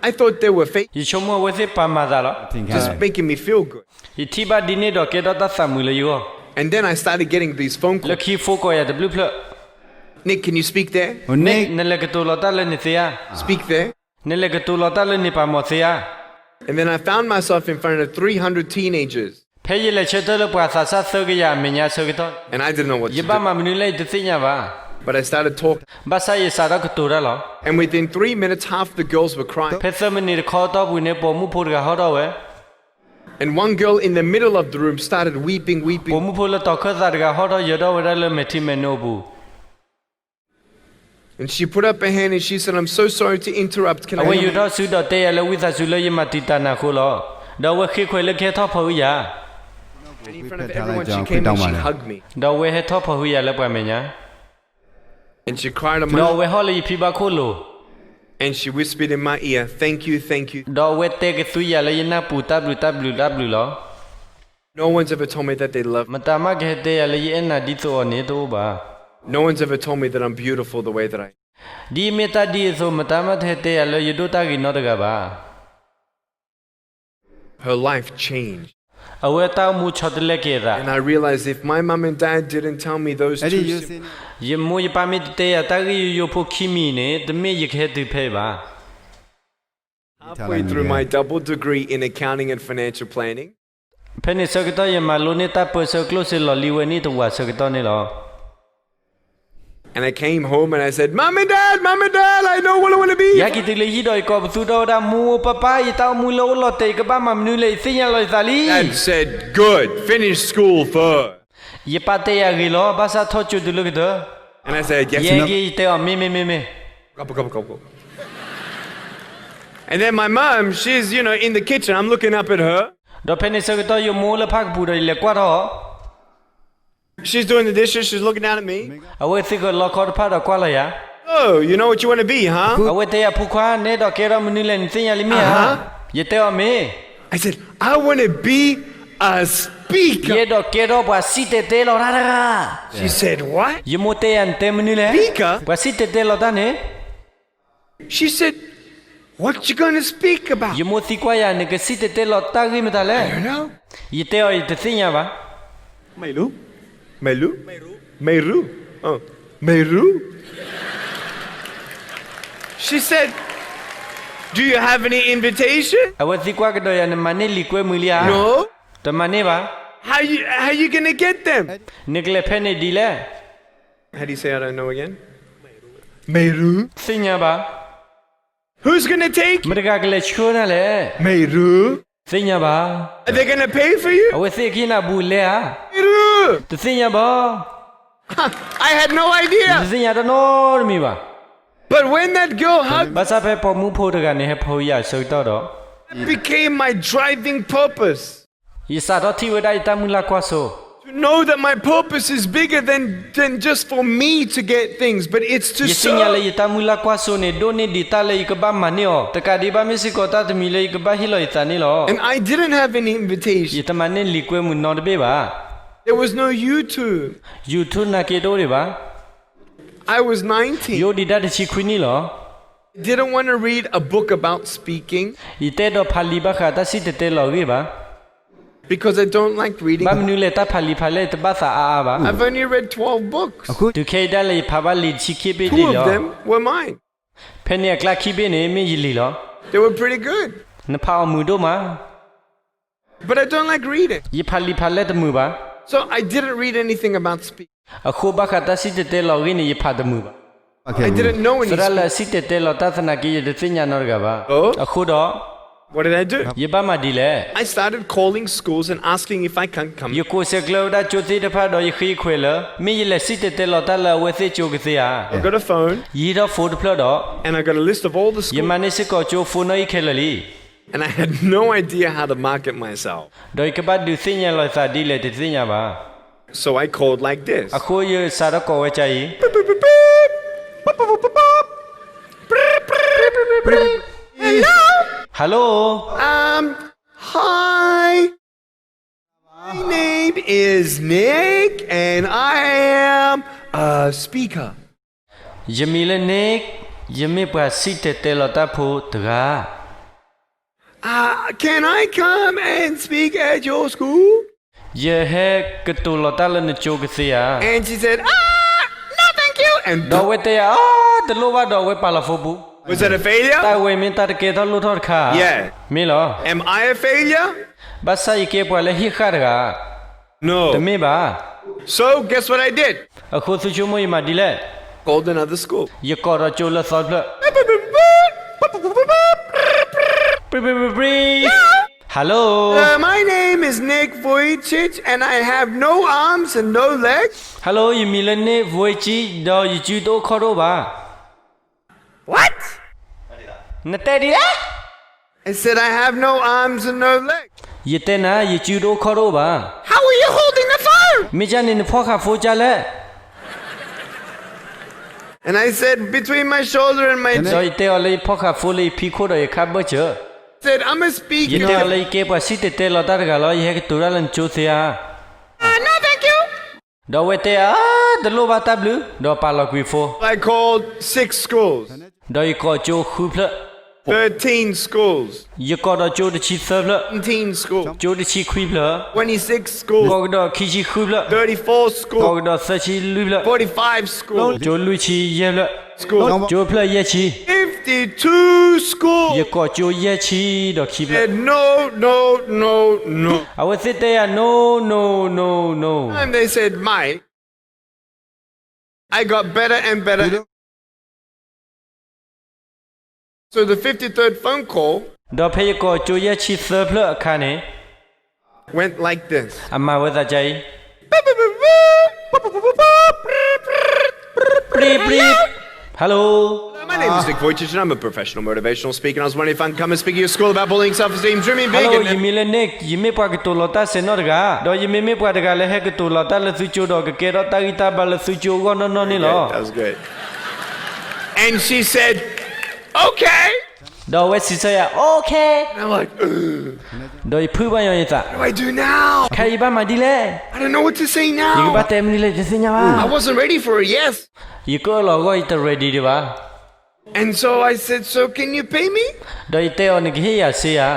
I thought they were fake. ယဆိကမိၣ်အဝဲသ့ၣ်ပာ်မၤသးလီၤ. Just making me feel good. ယထံၣ်ဘၣ်ဒ်န့ၣ်ဒီးကဲထီၣ်တၢ်သးမုာ်လၢယဂီၢ်. And then I started getting these phone calls. လၢခံ phone call ယၤတဘျုးဖျၢၣ်. Nick, can you speak there? Nick, နလဲၤကတိၤလီၤတၢ်လၢန့ၣ်သ့ဧါ. Speak there. နလဲၤကတိၤလီၤတၢ်လၢန့ၣ်ပာ်မီၤသ့ဧါ. And then I found myself in front of three hundred teenagers. ဖဲယလဲၤဆၢထၢၣ်လၢပှၤသးစၢ်သၢကယၤအမဲာ်ညါအဆၢကတီၢ်, And I didn't know what to do. ယဘၣ်မၤမနုၤလဲၣ်ယတသ့ၣ်ညါဘၣ်. But I started talking. ဘၣ်ဆၣ်ယစးထီၣ်ကတိၤတၢ်လီၤ. And within three minutes, half the girls were crying. ဖဲသၢမံးနံးတခီအတီၢ်ပူၤန့ၣ် ပိာ်မုၣ်ဖိတဂၤဟီၣ်ထီၣ်ဝဲ. And one girl in the middle of the room started weeping, weeping. ပိာ်မုၣ်ဖိလၢတီၤခၢၣ်သးတဂၤဟီၣ်ထီၣ်ယၢၤထီၣ်ဝဲဒၣ်လၢမဲာ်ထံမဲာ်နိအပူၤ. And she put up her hand and she said, I'm so sorry to interrupt. Can I have a အဝဲယူာ်ထီၣ်စုဒီးတဲယၤလၢ ဝံသးစူၤလၢယမၤတံာ်တာ်နၤအဃိလီၤ. ဒီးအဝဲဃ့ခွဲးလၢကဟဲထီၣ်ဖီၣ်ဟုယၤ. And in front of everyone, she came and she hugged me. ဒီးအဝဲဟဲထီၣ်ဖီၣ်ဟုယၤလၢပှၤမဲာ်ညါ. And she cried on my ဒီးအဝဲဟီၣ်လၢယဖံဘၣ်ခိၣ်လိၤ. And she whispered in my ear, thank you, thank you. ဒီးအဝဲတဲကသွံယၤလၢယနၢ်ပူၤ တၢ်ဘျုးတၢ်ဘျုးတၢ်ဘျုးလီၤ. No one's ever told me that they love me. မတၤမးကဟဲတဲယၤလၢယအဲၣ်နၤဒ်သိးအီၤန့ၣ်တအိၣ်ဘၣ်. No one's ever told me that I'm beautiful the way that I am. ဒ်အမ့ၢ်တၢ်ဒ်အံၤအသိး မတၤမးတဟဲတဲယၤလၢယဒိၣ်တၢ်ဂ့ၤနီတဂၤဘၣ်. Her life changed. အဝဲတၢ်အိၣ်မူဆီတလဲက့ၤအသး. And I realized if my mom and dad didn't tell me those two simple ယမိၢ်ယပၢ်မ့ၢ်တတဲယၤတၢ်ဂ့ၢ်ယိယိဖိခံမံၤန့ၣ် တမ့ၢ်ယကဟဲတုၤဖဲအံၤဘၣ်. Halfway through my double degree in accounting and financial planning, ဖဲန့ၣ်ဆၢကတီၢ်ယမၤလိန့ၢ်တၢ်ပၢဆှၢကျိၣ်စ့လီၤလံဝဲန့ၣ်တဝာ်ဆၢကတီၢ်န့ၣ်လီၤ. And I came home and I said, Mom and Dad, Mom and Dad, I know what I want to be. ယဟဲက့ၤတုၤလၢဟံၣ်ဒီးယကိးပသူထီၣ်ဝဲဒၣ် မိၢ်မိၢ်ပၢ်ပၢ် ယတၢ်အိၣ်မူလၢအိၣ်လီၤတဲာ် ယကဘၣ်မၤမနုၤလဲၣ် ယသ့ၣ်ညါလီၤယသးလံ. Dad said, good, finish school first. ယပၢ်တဲယၤဂ့ၤလီၤ ဘၣ်ဆၣ်ထီၣ်ကၠိတုၤလၢကတၢၢ်. And I said, yes, ယဲက့ၤယတဲအီၤ မ့ၢ်မ့ၢ်မ့ၢ်မ့ၢ်. And then my mom, she's, you know, in the kitchen. I'm looking up at her. ဒီးဖဲန့ၣ်ဆၢကတီၢ် ယမိၢ်အိၣ်လၢဖၣ်ကပူၤဒီးယလဲၤကွၢ်ထီၣ်အီၤ. She's doing the dishes, she's looking down at me. အဝဲသ့ၣ်ကလီခီတဖၣ်ဒီးကွၢ်လီၤယၤ. Oh, you know what you want to be, huh? အဝဲတဲယၤ ဖိခွါ နအဲၣ်ဒိးကဲထီၣ်မနုၤလဲၣ် နသ့ၣ်ညါလံမ့ၢ်ဧါ. ယတဲအီၤ မ့ၢ်. I said, I want to be a speaker. ယအဲၣ်ဒိးကဲထီၣ်ပှၤစံၣ်တဲၤတဲလီၤတၢ်တဂၤ. She said, what? ယမိၢ်တဲယၤ နတဲမနုၤလဲၣ်. Speaker? ပှၤစံၣ်တဲၤတဲလီၤတၢ်န့ၣ်. She said, what you gonna speak about? ယမိၢ်သံကွၢ်ယၤ နကစံၣ်တဲၤတဲလီၤတၢ်ဂ့ၢ်မတၤလဲၣ်. I don't know. ယတဲအီၤ ယတသ့ၣ်ညါဘၣ်. မ့ၢ်လူ, မ့ၢ်လူ, မ့ၢ်လူ, မ့ၢ်လူ. She said, do you have any invitation? အဝဲသံကွၢ်ကဒီးယၤ နမၤန့ၢ်လံာ်ကွဲမုာ်လံဧါ. No. တမၤန့ၢ်ဘၣ်. How you, how you gonna get them? နကလဲၤဖဲန့ၣ်ဒ်လဲၣ်. How do you say I don't know again? မ့ၢ်လူ, သ့ၣ်ညါဘၣ်. Who's gonna take you? မတၤတဂၤကလဲၤဆှၢနၤလဲၣ်. မ့ၢ်လူ, သ့ၣ်ညါဘၣ်. Are they gonna pay for you? အဝဲသ့ၣ်ကဟ့ၣ်နၤဘူးလဲဧါ. မ့ၢ်လူ, တသ့ၣ်ညါဘၣ်. I had no idea. ယတသ့ၣ်ညါတၢ်နီတမံၤဘၣ်. But when that girl hugged ဘၣ်ဆၣ်ဖဲပိာ်မုၣ်ဖိတဂၤန့ၣ် ဟဲဖီၣ်ဟုယၤအဆၢကတီၢ်ဒီး became my driving purpose. ယစးထီၣ်ထံၣ်ဝဲဒၣ်ယတၢ်မုၢ်လၢ်ကွၢ်စိ To know that my purpose is bigger than, than just for me to get things, but it's to serve. ယသ့ၣ်ညါလၢယတၢ်မုၢ်လၢ်ကွၢ်စိန့ၣ် ဒိၣ်န့ၢ်ဒံးတၢ်လၢယကဘၣ်မၤန့ၢ်အီၤ, တကးဒံးဘၣ်မ့ၢ်စ့ၢ်ကီးတၢ်တမံၤလၢယကဘၣ်ဟ့ၣ်လီၤယသးန့ၣ်လီၤ. And I didn't have any invitation. ယတမၤန့ၢ်လံာ်ကွဲမုာ်နီတဘ့ၣ်ဘၣ်. There was no YouTube. YouTube နာ်က့တအိၣ်ဒံးဘၣ်. I was nineteen. ယအိၣ်ဒံးဒၣ်တဆံခွံနံၣ်လီၤ. I didn't want to read a book about speaking. ယတအဲၣ်ဒိးဖးလံာ်ဘၣ်ဃးတၢ်စံၣ်တဲၤတဲလီၤအဂ့ၢ်ဘၣ်. Because I don't like reading. ဘၣ်မနုၤလဲၣ် တၢ်ဖးလံာ်ဖးလဲၢ်တဘၣ်သးအါအါဘၣ်. I've only read twelve books. တုၤခဲအံၤဒၣ်လဲာ်ယဖးဘၣ်လံာ်တဆံခံဘ့ၣ်ဒံးလီၤ. Two of them were mine. ဖဲန့ၣ်အကျါခံဘ့ၣ်န့ၣ် မ့ၢ်ယလံာ်လီၤ. They were pretty good. နဖးအီၤမုာ်ဒိၣ်မး. But I don't like reading. ယဖးလံာ်ဖးလဲၢ်တမုာ်ဘၣ်. So I didn't read anything about speech. အဃိဘၣ်ဃးတၢ်စံၣ်တဲၤတဲလီၤအဂ့ၢ်န့ၣ် ယဖးတမုာ်ဘၣ်. I didn't know anything. သရၣ်လၢအစံၣ်တဲၤတဲလီၤတၢ်သနာ်က့ ယတသ့ၣ်ညါနီတဂၤဘၣ်. So, အဃိဒီး, what did I do? ယဘၣ်မၤဒ်လဲၣ်. I started calling schools and asking if I can come. ယကိးဆဲးကျၢဝဲဒၣ်ကၠိသ့ၣ်တဖၣ်ဒီးယဃ့ခွဲးလၢ မ့ၢ်ယလဲၤစံၣ်တဲၤတဲလီၤတၢ်လၢအဝဲသ့ၣ်ကၠိကသ့ဧါ. I got a phone. ယဟံးထီၣ်ဖိတဖျၢၣ်ဒီး, and I got a list of all the schools. ယမၤန့ၢ်စ့ၢ်ကီးကၠိဖိနီၣ်အံၤခဲလၢာ်လံ. And I had no idea how to market myself. ဒီးယကဘၣ်ဒုးသ့ၣ်ညါလီၤယသးဒ်လဲၣ်တသ့ၣ်ညါဘၣ်. So I called like this. အဃိယစးထီၣ်ကိးဝဲဒ်အံၤ. Hello. Hello. Um, hi. My name is Nick and I am a speaker. ယမံၤလၢ Nick, ယမ့ၢ်ပှၤစံၣ်တဲၤတဲလီၤတၢ်ဖိတဂၤ. Uh, can I come and speak at your school? ယဟဲကတိၤလီၤတၢ်လၢနကၠိကသ့ဧါ. And she said, ah, no, thank you. And ဒီးအဝဲတဲယၤ, အါ, တလိၣ်ဘၣ်ဒီးအဝဲပာ်လီၤဖိပူၤ. Was that a failure? တၢ်ဝဲမ့ၢ်တၢ်တကဲထီၣ်လိၣ်ထီၣ်တခါ. Yeah. မ့ၢ်လီၤ. Am I a failure? ဘၣ်ဆၣ်ယကဲပှၤလၢဟံးဃာ်တဂၤ. No. တမ့ၢ်ဘၣ်. So, guess what I did? အဃိသုဆိကမိၣ်ယမၤဒ်လဲၣ်. Called another school. ယကိးဒီးကၠိလၢသီတဖျၢၣ်. Hello. Uh, my name is Nick Vujicic and I have no arms and no legs. Hello, ယမံၤလၢ Nick Vujicic ဒီးယစုတအိၣ်ခီၣ်တအိၣ်ဘၣ်. What? နတဲဒ်လဲၣ်. I said I have no arms and no legs. ယတဲနၤ ယစုတအိၣ်ခီၣ်တအိၣ်ဘၣ်. How are you holding the phone? မ့ၢ်ကန့ၣ်နဖီၣ်ဃာ်ဖိကလဲၣ်. And I said between my shoulder and my chin. ဒီးယတဲအီၤလၢယဖီၣ်ဃာ်ဖိလၢယဖံးခိၣ်ဒီးယခါဘၢၣ်စၢၤ. Said I'm a speaker. ယတဲအီၤလၢယကဲပှၤစံၣ်တဲၤတဲလီၤတၢ်တဂၤလီၤ ယဟဲကတိၤတၢ်လၢနကၠိသ့ဧါ. Ah, no, thank you. ဒီးအဝဲတဲယၤ, တလိၣ်ဘၣ်တၢ်ဘျုး, ဒီးပာ်လီၤကွံာ်ဖိ. I called six schools. ဒီးယကိးကၠိဃုဖျၢၣ်. Thirteen schools. ယကိးဒီးကၠိတဆံသၢဖျၢၣ်. Seventeen schools. ကၠိတဆံခွံဖျၢၣ်. Twenty-six schools. ကိးကဒီးခံဆံဃုဖျၢၣ်. Thirty-four schools. ကိးကဒီးသၢဆံလွံၢ်ဖျၢၣ်. Forty-five schools. ကၠိလွံၢ်ဆံယဲၢ်ဖျၢၣ်. Schools. ကၠိဖျၢၣ်ယဲၢ်ဆံ. Fifty-two schools. ယကိးကၠိယဲၢ်ဆံဒီးခံဖျၢၣ်. Said no, no, no, no. အဝဲသ့ၣ်တဲယၤ no, no, no, no. And they said, Mike, I got better and better. So the fifty-third phone call, ဒီးဖဲယကိးကၠိယဲၢ်ဆံသၢဖျၢၣ်အခါန့ၣ်, went like this. အမၤဝဲသးဒ်အံၤ, ပျံၤပျံၤ, hello. My name is Nick Vujicic and I'm a professional motivational speaker. I was wondering if I can come and speak at your school about bullying, self-esteem, dreaming big. Hello, ယမံၤလၢ Nick, ယမ့ၢ်ပှၤကတိၤလီၤတၢ်စဲးနီၣ်တဂၤ, ဒီးယမ့မ့ၢ်ပှၤတဂၤလၢဟဲကတိၤလီၤတၢ်လၢသုကၠိဒီးကကဲထီၣ်တၢ်ဂံၢ်တၢ်ဘါလၢသုကၠိအဂီၢ်နီၢ်နီၢ်န့ၣ်လီၤ. That was great. And she said, okay. ဒီးအဝဲစံးဆၢယၤ, okay. And I'm like, ugh. ဒီးယဖုဘၣ်ညီယသး, what do I do now? ခဲအံၤယဘၣ်မၤဒ်လဲၣ်. I don't know what to say now. ယကဘၣ်တဲမနုၤလဲၣ်တသ့ၣ်ညါဘၣ်. I wasn't ready for a yes. ယကအၢၣ်လီၤအဂီၢ်ယတ ready ဒံးဘၣ်. And so I said, so can you pay me? ဒီးယတဲအီၤ နကဟ့ၣ်ယၤစ့ဧါ.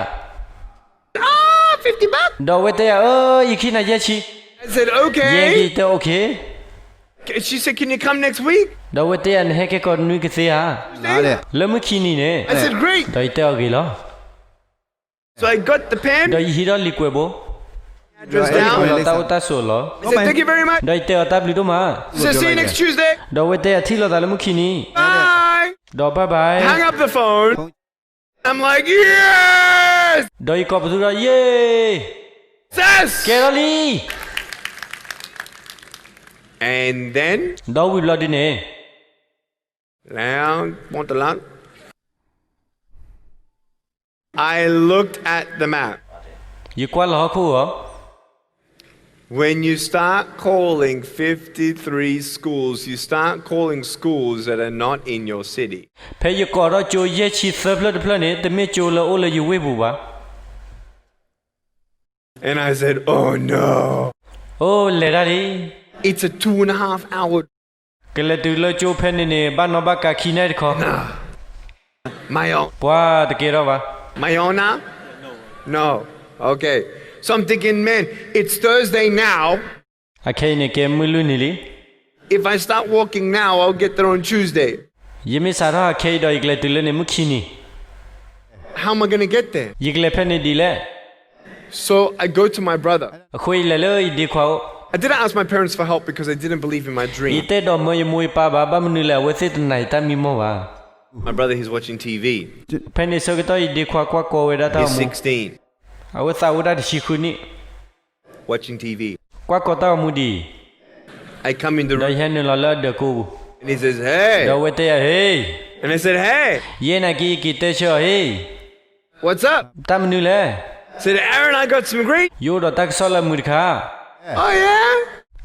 Ah, fifty bucks. ဒီးအဝဲတဲယၤ, အၢ, ယကဟ့ၣ်နၤယဲၢ်ဆံ. I said, okay. ယဲၢ်ဆံ ယတဲ, okay. She said, can you come next week? ဒီးအဝဲတဲယၤ, နဟဲက့ၤကိးနွံကသ့ဧါ. Thursday? လၢမုၢ်ခံနံၤန့ၣ်. I said, great. ဒီးယတဲအီၤဂ့ၤလီၤ. So I got the pen. ဒီးယဟံးထီၣ်လံာ်ကွဲးဘိ, address down. ဒီးယကွဲးလီၤတၢ်အိၣ်တၢ်ဆိးအလီၢ်. I said, thank you very much. ဒီးယတဲအီၤတၢ်ဘျုးဒိၣ်မး. She said, see you next Tuesday. ဒီးအဝဲတဲယၤ ထံၣ်လိာ်သးလၢမုၢ်ခံနံၤ. Bye. ဒီး bye bye. Hung up the phone. I'm like, yes. ဒီးယကိးပသူဒီး ယ့, success. ကဲထီၣ်လံ. And then, ဒီးဝံၤဘျီဒ်န့ၣ် I looked at the map. ယကွၢ်လီၤဟီၣ်ခိၣ်ဧၢ. When you start calling fifty-three schools, you start calling schools that are not in your city. ဖဲယကိးထီၣ်ကၠိယဲၢ်ဆံသၢဖျၢၣ်တဖျၢၣ်န့ၣ် တမ့ၢ်ကၠိလၢအိၣ်လၢယဝ့ၢ်ပူၤဘၣ်. And I said, oh no. အိၣ်လဲၤတၢ်လံ. It's a two and a half hour. ကလဲၤတုၤလၢကၠိဖဲန့ၣ်န့ၣ် ဘၣ်နီၣ်ဘၣ်ကးခံနၣ်ရံၣ်တခီ. ပှၤတကဲထီၣ်ဘၣ်. No. Okay. So I'm thinking, man, it's Thursday now. အခဲအံၤန့ၣ် ကဲမုၢ်လွံၢ်နံၤလံ. If I start walking now, I'll get there on Tuesday. ယမ့ၢ်စးထီၣ်ဟးခဲအံၤဒီး ယကလဲၤတုၤလၢန့ၣ်မုၢ်ခံနံၤ, How am I gonna get there? ယကလဲၤဖဲန့ၣ်ဒ်လဲၣ်. So I go to my brother. အဃိယလဲၤလၢယဒ့ခွါအိၣ်, I didn't ask my parents for help because they didn't believe in my dream. ယတအဲၣ်ဒိးမၢယမိၢ်ယပၢ်ဘၣ်, ဘၣ်မနုၤလဲၣ်, အဝဲသ့ၣ်တနာ်ယတၢ်မံမီၢ်ဘၣ်. My brother, he's watching T V. ဖဲန့ၣ်ဆၢကတီၢ် ယဒ့ခွါကွၢ်ကီဝဲဒၣ်တၢ်အိၣ်မူ, He's sixteen. အဝဲသးအိၣ်ဒၣ်တဆံဃုနံၣ်, Watching T V. ကွၢ်ကီတၢ်အိၣ်မူဒ်အံၤ, I come in the room. ဒီးယဟဲနုာ်လီၤလၢအဒၢးကိးပူၤ, And he says, Hey. ဒီးအဝဲတဲယၤ, Hey. And I said, Hey. ယဲနာ်က့ ယက့ၤတဲဆၢအီၤ, Hey. What's up? တၢ်မနုၤလဲၣ်. Said, Aaron, I got some green. ယအိၣ်ဒီးတၢ်ကစီၣ်လၢအမုာ်တခါ. Oh, yeah?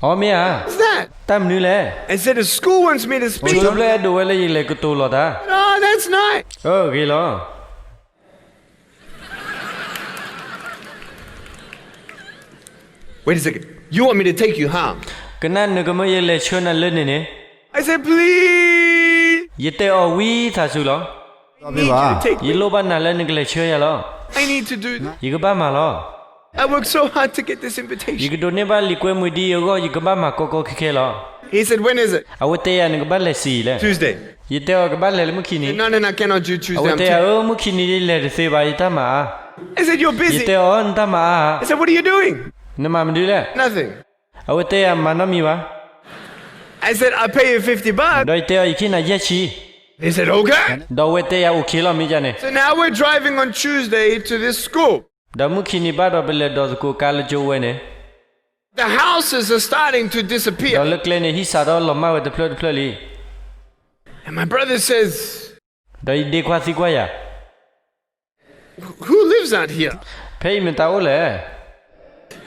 အီ မ့ၢ်ဧါ. What's that? တၢ်မနုၤလဲၣ်. I said, The school wants me to speak. ကၠိတဖျၢၣ်အဲၣ်ဒိးဝဲလၢယလဲၤကတိၤလီၤတၢ်. Oh, that's nice. အၢ ဂ့ၤလီၤ. Wait a second. You want me to take you, huh? ကနၣ် နကမၢယလဲၤဆှၢနၤလၢန့ၣ်န့ၣ်. I said, Please. ယတဲအီၤဝံသးစူၤလီၤ. I need you to take me. ယလိၣ်ဘၣ်နၤလၢနကလဲၤဆှၢယၤလီၤ. I need to do this. ယကဘၣ်မၤလီၤ. I worked so hard to get this invitation. ယကဒိးန့ၢ်ဘၣ်လံာ်ကွဲမုာ်ဒ်အဂီၢ် ယကဘၣ်မၤကီကီခဲခဲလီၤ. He said, When is it? အဝဲတဲယၤ နကဘၣ်လဲၤစံးလဲၣ်. Tuesday. ယတဲအီၤကဘၣ်လဲၤလၢမုၢ်ခံနံၤ. No, no, no, cannot do Tuesday. အဝဲတဲယၤ အၢ မုၢ်ခံနံၤဒ်လဲၤတသ့ဘၣ် ယတၢ်မၤအါ. I said, You're busy. ယတဲအီၤ နတၢ်မၤအါ. I said, What are you doing? နမၤမနုၤလဲၣ်. Nothing. အဝဲတဲယၤ မၤနီတမံၤဘၣ်. I said, I'll pay you fifty bucks. ဒီးယတဲအီၤ ယခံနၤ ယဲၢ်ဆံ. He said, Okay. ဒီးအဝဲတဲယၤ Okay လီၤ မ့ၢ်ဒ်န့ၣ်. So now we're driving on Tuesday to this school. ဒီးမုၢ်ခံနံၤဘၣ်ဒီး ပလဲၤဒိးသကိးကါလၢကၠိဝဲန့ၣ်. The houses are starting to disappear. ဒီးလၢကျဲန့ၣ် ဟံၣ်စးထီၣ်လီၤမၢ်ဝဲတဖျၢၣ်တဖျၢၣ်လံ. And my brother says, ဒီးယဒ့ခွါသံကွၢ်ယၤ Who lives out here? ဖဲအံၤမတၤအိၣ်လဲၣ်.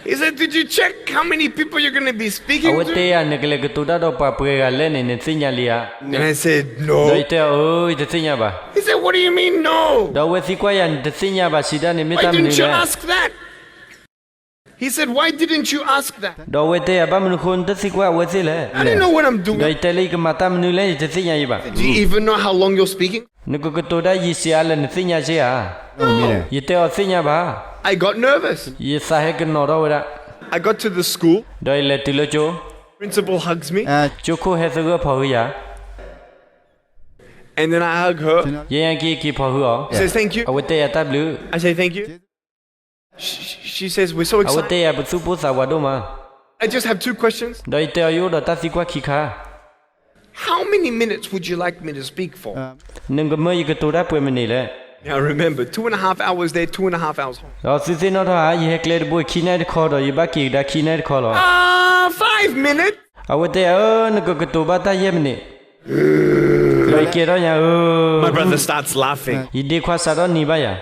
He said, Did you check how many people you're gonna be speaking to? အဝဲတဲယၤ နကလဲၤကတိၤတၢ်ဒီးပှၤပှဲၤဂၤလဲၣ်န့ၣ် နသ့ၣ်ညါလံဧါ. And I said, No. ဒီးယတဲအီၤ အၢ ယတသ့ၣ်ညါဘၣ်. He said, What do you mean, no? ဒီးအဝဲသံကွၢ်ယၤ နတသ့ၣ်ညါဘၣ်စံးတၢ်န့ၣ် မ့ၢ်တၢ်မနုၤလဲၣ်. Why didn't you ask that? He said, Why didn't you ask that? ဒီးအဝဲတဲယၤ ဘၣ်မနုၤဃိနတသံကွၢ်အဝဲသ့ၣ်လဲၣ်. I didn't know what I'm doing. ဒီးယတဲလၢယကမၤတၢ်မနုၤလဲၣ် ယတသ့ၣ်ညါအံၤဘၣ်. Do you even know how long you're speaking? နကကတိၤတၢ်ယံာ်စံးအါလဲၣ် နသ့ၣ်ညါစ့ၢ်ဧါ. ယတဲအီၤသ့ၣ်ညါဘၣ်. I got nervous. ယသးဟဲကနီၤထီၣ်ဝဲဒၣ်. I got to the school. ဒီးယလဲၤတုၤလၢကၠိ, Principal hugs me. ကၠိခိၣ်ဟဲသဂၢၢ်ဖီၣ်ဟုယၤ. And then I hug her. ယဲယက့ၤက့ၤဖီၣ်ဟုအီၤ. Says, Thank you. အဝဲတဲယၤတၢ်ဘျုး. I say, Thank you. She says, We're so excited. အဝဲတဲယၤ ပသူၣ်ပိၢ်သးဝးဒိၣ်မး. I just have two questions. ဒီးယတဲအီၤ ယအိၣ်ဒီးတၢ်သံကွၢ်ခံခါ. How many minutes would you like me to speak for? နကမၢယကတိၤတၢ်ပှဲၤမံးနံးလဲၣ်. Now remember, two and a half hours there, two and a half hours home. ဒီးသုသ့ၣ်နီၣ်ထီၣ်ဧါ, ယဟဲကျဲတဘိခံနၣ်ရံၣ်တခီဒီး ယဘၣ်က့ၤကဒါခံနၣ်ရံၣ်တခီလီၤ. Uh, five minutes. အဝဲတဲယၤ အၢ နကကတိၤဘၣ်တၢ်ယဲၢ်မံးနံး. ဒီးယကဲထီၣ်ညါဧၢ. My brother starts laughing. ယဒ့ခွါစးထီၣ်နံၤဘၣ်ယၤ.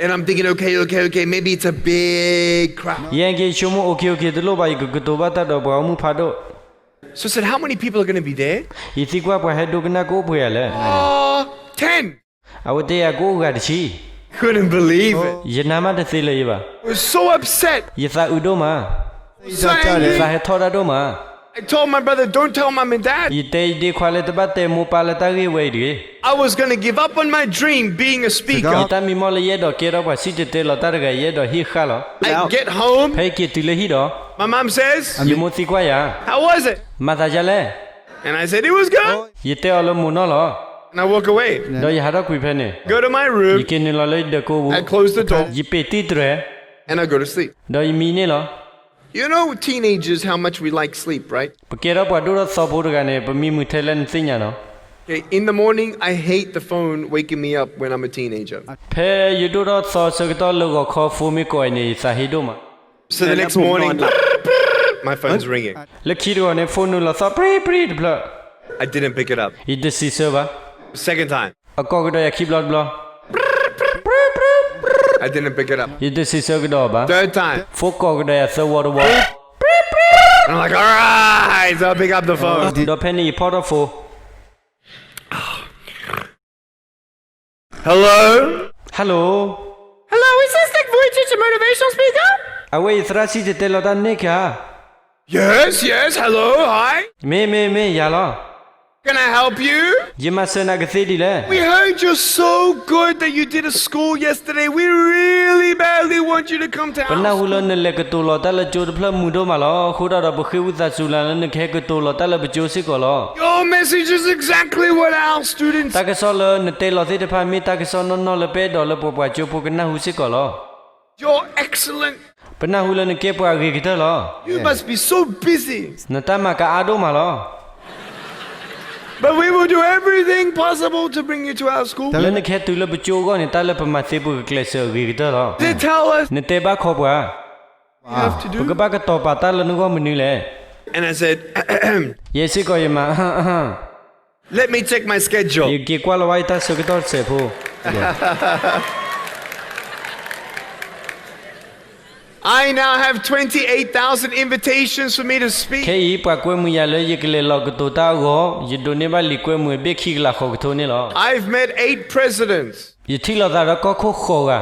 And I'm thinking, Okay, okay, okay, maybe it's a big crowd. ယဲက့ၤဆိကမိၣ် Okay, okay, တလိၣ်ဘၣ် ယကကတိၤဘၣ်တၢ်ဒီးပှၤဂီၢ်မုၢ်ဖးဒိၣ်. So I said, How many people are gonna be there? ယသံကွၢ်ပှၤဟဲဒိကနၣ်ကအိၣ်ပှဲၤဂၤလဲၣ်. Uh, ten. အဝဲတဲယၤ ကအိၣ်ဂၤတဆံ. Couldn't believe it. ယနာ်မးတသ့လၢၤယဘၣ်. I was so upset. ယသးအုးဒိၣ်မး. So angry. ယသးဟဲထီၣ်တၢ်ဒိၣ်မး. I told my brother, Don't tell mom and dad. ယတဲယဒ့ခွါလၢ တဘၣ်တဲမိၢ်ပၢ်လၢ တၢ်ဂ့ၢ်ဝဲအံၤတဂ့ၤ. I was gonna give up on my dream being a speaker. ယတၢ်မံမီၢ်လၢယအဲၣ်ဒိးကဲထီၣ်ပှၤစံၣ်တဲၤတဲလီၤတၢ်တဂၤ ယအဲၣ်ဒိးဟ့ၣ်ဃာ်လီၤ. I get home. ဖဲယက့ၤတုၤလၢဟံၣ်ဒီး My mom says, ယမိၢ်သံကွၢ်ယၤ, How was it? မၤသးဒ်လဲၣ်. And I said, It was good. ယတဲအီၤလၢ မိၢ်နီၢ်လီၤ. And I walk away. ဒီးယဟးထီၣ်ကွံာ်ဖဲန့ၣ်. Go to my room. ယက့ၤနုာ်လီၤလၢယဒၢးကိးပူၤ. I close the door. ယပ့ၤတံၢ်တြဲၤ. And I go to sleep. ဒီးယမံန့ၢ်လီၤ. You know, teenagers, how much we like sleep, right? ပကဲထီၣ်ပှၤဒိၣ်ထီၣ်သီဖိတဂၤန့ၣ် ပမံမုာ်ထဲလဲၣ် နသ့ၣ်ညါနီၤ. Okay, in the morning, I hate the phone waking me up when I'm a teenager. ဖဲယဒိၣ်ထီၣ်သီဆၢကတီၢ်လၢဂီၤခီ ဖိမ့ၢ်ကိးအံၤန့ၣ် ယသးဟ့ဒိၣ်မး. So the next morning, my phone's ringing. လၢခံတဂီၤန့ၣ် ဖိနုာ်လီၤသီၣ်ပြံပြံတဖျၢၣ်. I didn't pick it up. ယတစံးဆၢဘၣ်. Second time. အကိးကဒီးယၤခံဘျီတဘျီ. I didn't pick it up. ယတစံးဆၢကဒီးဘၣ်. Third time. ဖိကိးကဒီးယၤသၢဝီတဝီ. I'm like, All right, so I pick up the phone. ဒီးဖဲန့ၣ်ယဖီၣ်ထီၣ်ဖိ. Hello? Hello? Hello, is this the Voice Teacher motivational speaker? အဝဲအံၤသရၣ်စံၣ်တဲၤတဲလီၤတၢ်န့ၣ်ဧါ. Yes, yes, hello, hi. မ့ၢ် မ့ၢ် မ့ၢ်ယၤလီၤ. Can I help you? ယမၤစၢၤနၤကသ့ဒ်လဲၣ်. We heard you're so good that you did a school yesterday. We really badly want you to come to our school. ပနၢ်ဟူလၢနလဲၤကတိၤလီၤတၢ်လၢကၠိတဖျၢၣ်မုာ်ဒိၣ်မးလီၤ. အဃိဒၣ်ဒီး ပဃ့ဝံသးစူၤနၤလၢနကဟဲကတိၤလီၤတၢ်လၢပကၠိစ့ၢ်ကီးလီၤ. Your message is exactly what our students တၢ်ကစီၣ်လၢနတဲလီၤသ့ၣ်တဖၣ် မ့ၢ်တၢ်ကစီၣ်နီၢ်နီၢ်လၢပအဲၣ်ဒိးလၢပပှၤကၠိဖိကနၢ်ဟူစ့ၢ်ကီးလီၤ. You're excellent. ပနၢ်ဟူလၢနကဲပှၤအဂ့ၤကတၢၢ်လီၤ. You must be so busy. နတၢ်မၤကအါဒိၣ်မးလီၤ. But we will do everything possible to bring you to our school. လၢနကဟဲတုၤလၢပကၠိအဂီၢ်န့ၣ် တၢ်လၢပမၤသ့ပကကျဲးစၢးအဂ့ၤကတၢၢ်လီၤ. They tell us နတဲဘၣ်ခီပှၤ we have to do. ပကဘၣ်ကတီၤပာ်တၢ်လၢနဂီၢ်မနုၤလဲၣ်. And I said, ယဲစ့ၢ်ကီးယမၤ Let me check my schedule. ယက့ၤကွၢ်လီၤဝဲယတၢ်ဆၢကတီၢ်တစဲးဖိ I now have twenty-eight thousand invitations for me to speak. ခဲအံၤ ပှၤကွဲမုာ်ယၤလၢယကလဲၤလီၤကတိၤတၢ်အဂီၢ် ယဒိးန့ၢ်ဘၣ်လံာ်ကွဲမုာ်အဘ့ၣ်ခံကလးဃိးကထိန့ၣ်လီၤ. I've met eight presidents. ယထံၣ်လိာ်သးဒီးကီၢ်ခိၣ်ဃိးဂၤ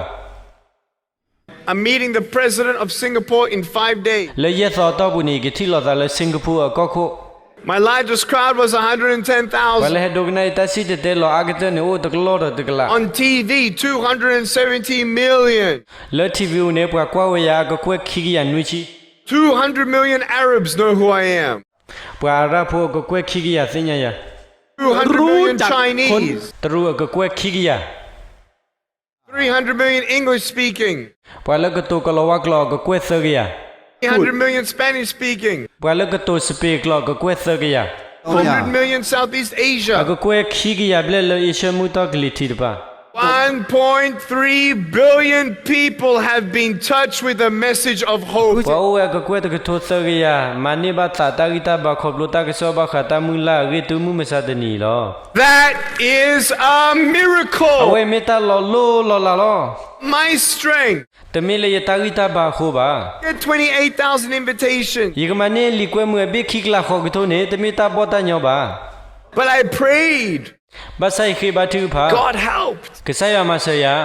I'm meeting the president of Singapore in five days. လၢယဲၢ်သီအတီၢ်ပူၤန့ၣ် ယကထံၣ်လိာ်သးလၢ Singapore အကီၢ်ခိၣ် My largest crowd was a hundred and ten thousand. ပှၤလၢဟဲဒိကနၣ်အံၤ တၢ်စံၣ်တဲၤတဲလီၤအါကတၢၢ်န့ၣ် အိၣ်တကလီၢ်ဒီးတကလး On T V, two hundred and seventy million. လၢ ထံၣ်ဝံၤ အအိၣ်န့ၣ် ပှၤကွၢ်ဝဲယၤအကကွဲၢ်ခံကယၤနွံဆံ Two hundred million Arabs know who I am. ပှၤအၤရၣ်ဖိအကကွဲၢ်ခံကယၤသ့ၣ်ညါယၤ Two hundred million Chinese. တရူးအကကွဲၢ်ခံကယၤ Three hundred million English speaking. ပှၤလၢကတိၤကီၤလၤဝါကျိာ်အကကွဲၢ်သၢကယၤ Three hundred million Spanish speaking. ပှၤလၢကတိၤစပ့ၤကျိာ်အကကွဲၢ်သၢကယၤ Hundred million Southeast Asia. အကကွဲၢ်ခံကယၤဘျဲၣ်လၢအ့ရှၢၣ်မု�်တီၢ်ကလံၤထံးတဖၣ် One point three billion people have been touched with the message of hope. ပှၤအိၣ်ဝဲအကကွဲၢ်တကထိသၢကယၤ မၤန့ၢ်ဘၣ်သးတၢ်ဂံၢ်တၢ်ဘါခီဖျိတၢ်ကစီၣ်ဘၣ်ဃးတၢ်မုၢ်လၢ် အဂ့ၢ်တုမုၢ်မဆါတနံၤအံၤလီၤ. That is a miracle. အဝဲမ့ၢ်တၢ်လီၤလိၢ်လီၤလးလီၤ. My strength. တမ့ၢ်လၢယတၢ်ဂံၢ်တၢ်ဘါအဃိဘၣ်. Get twenty-eight thousand invitations. ယကမၤန့ၢ်လံာ်ကွဲမုာ်အဘ့ၣ်ခံကလးဃိးကထိန့ၣ် တမ့ၢ်တၢ်ဘီၣ်တၢ်ညီဘၣ်. But I prayed. ဘၣ်ဆၣ်ယဃ့ဘါထုကဖၣ်, God helped. ကစၢ်ယွၤမၤစၢၤယၤ,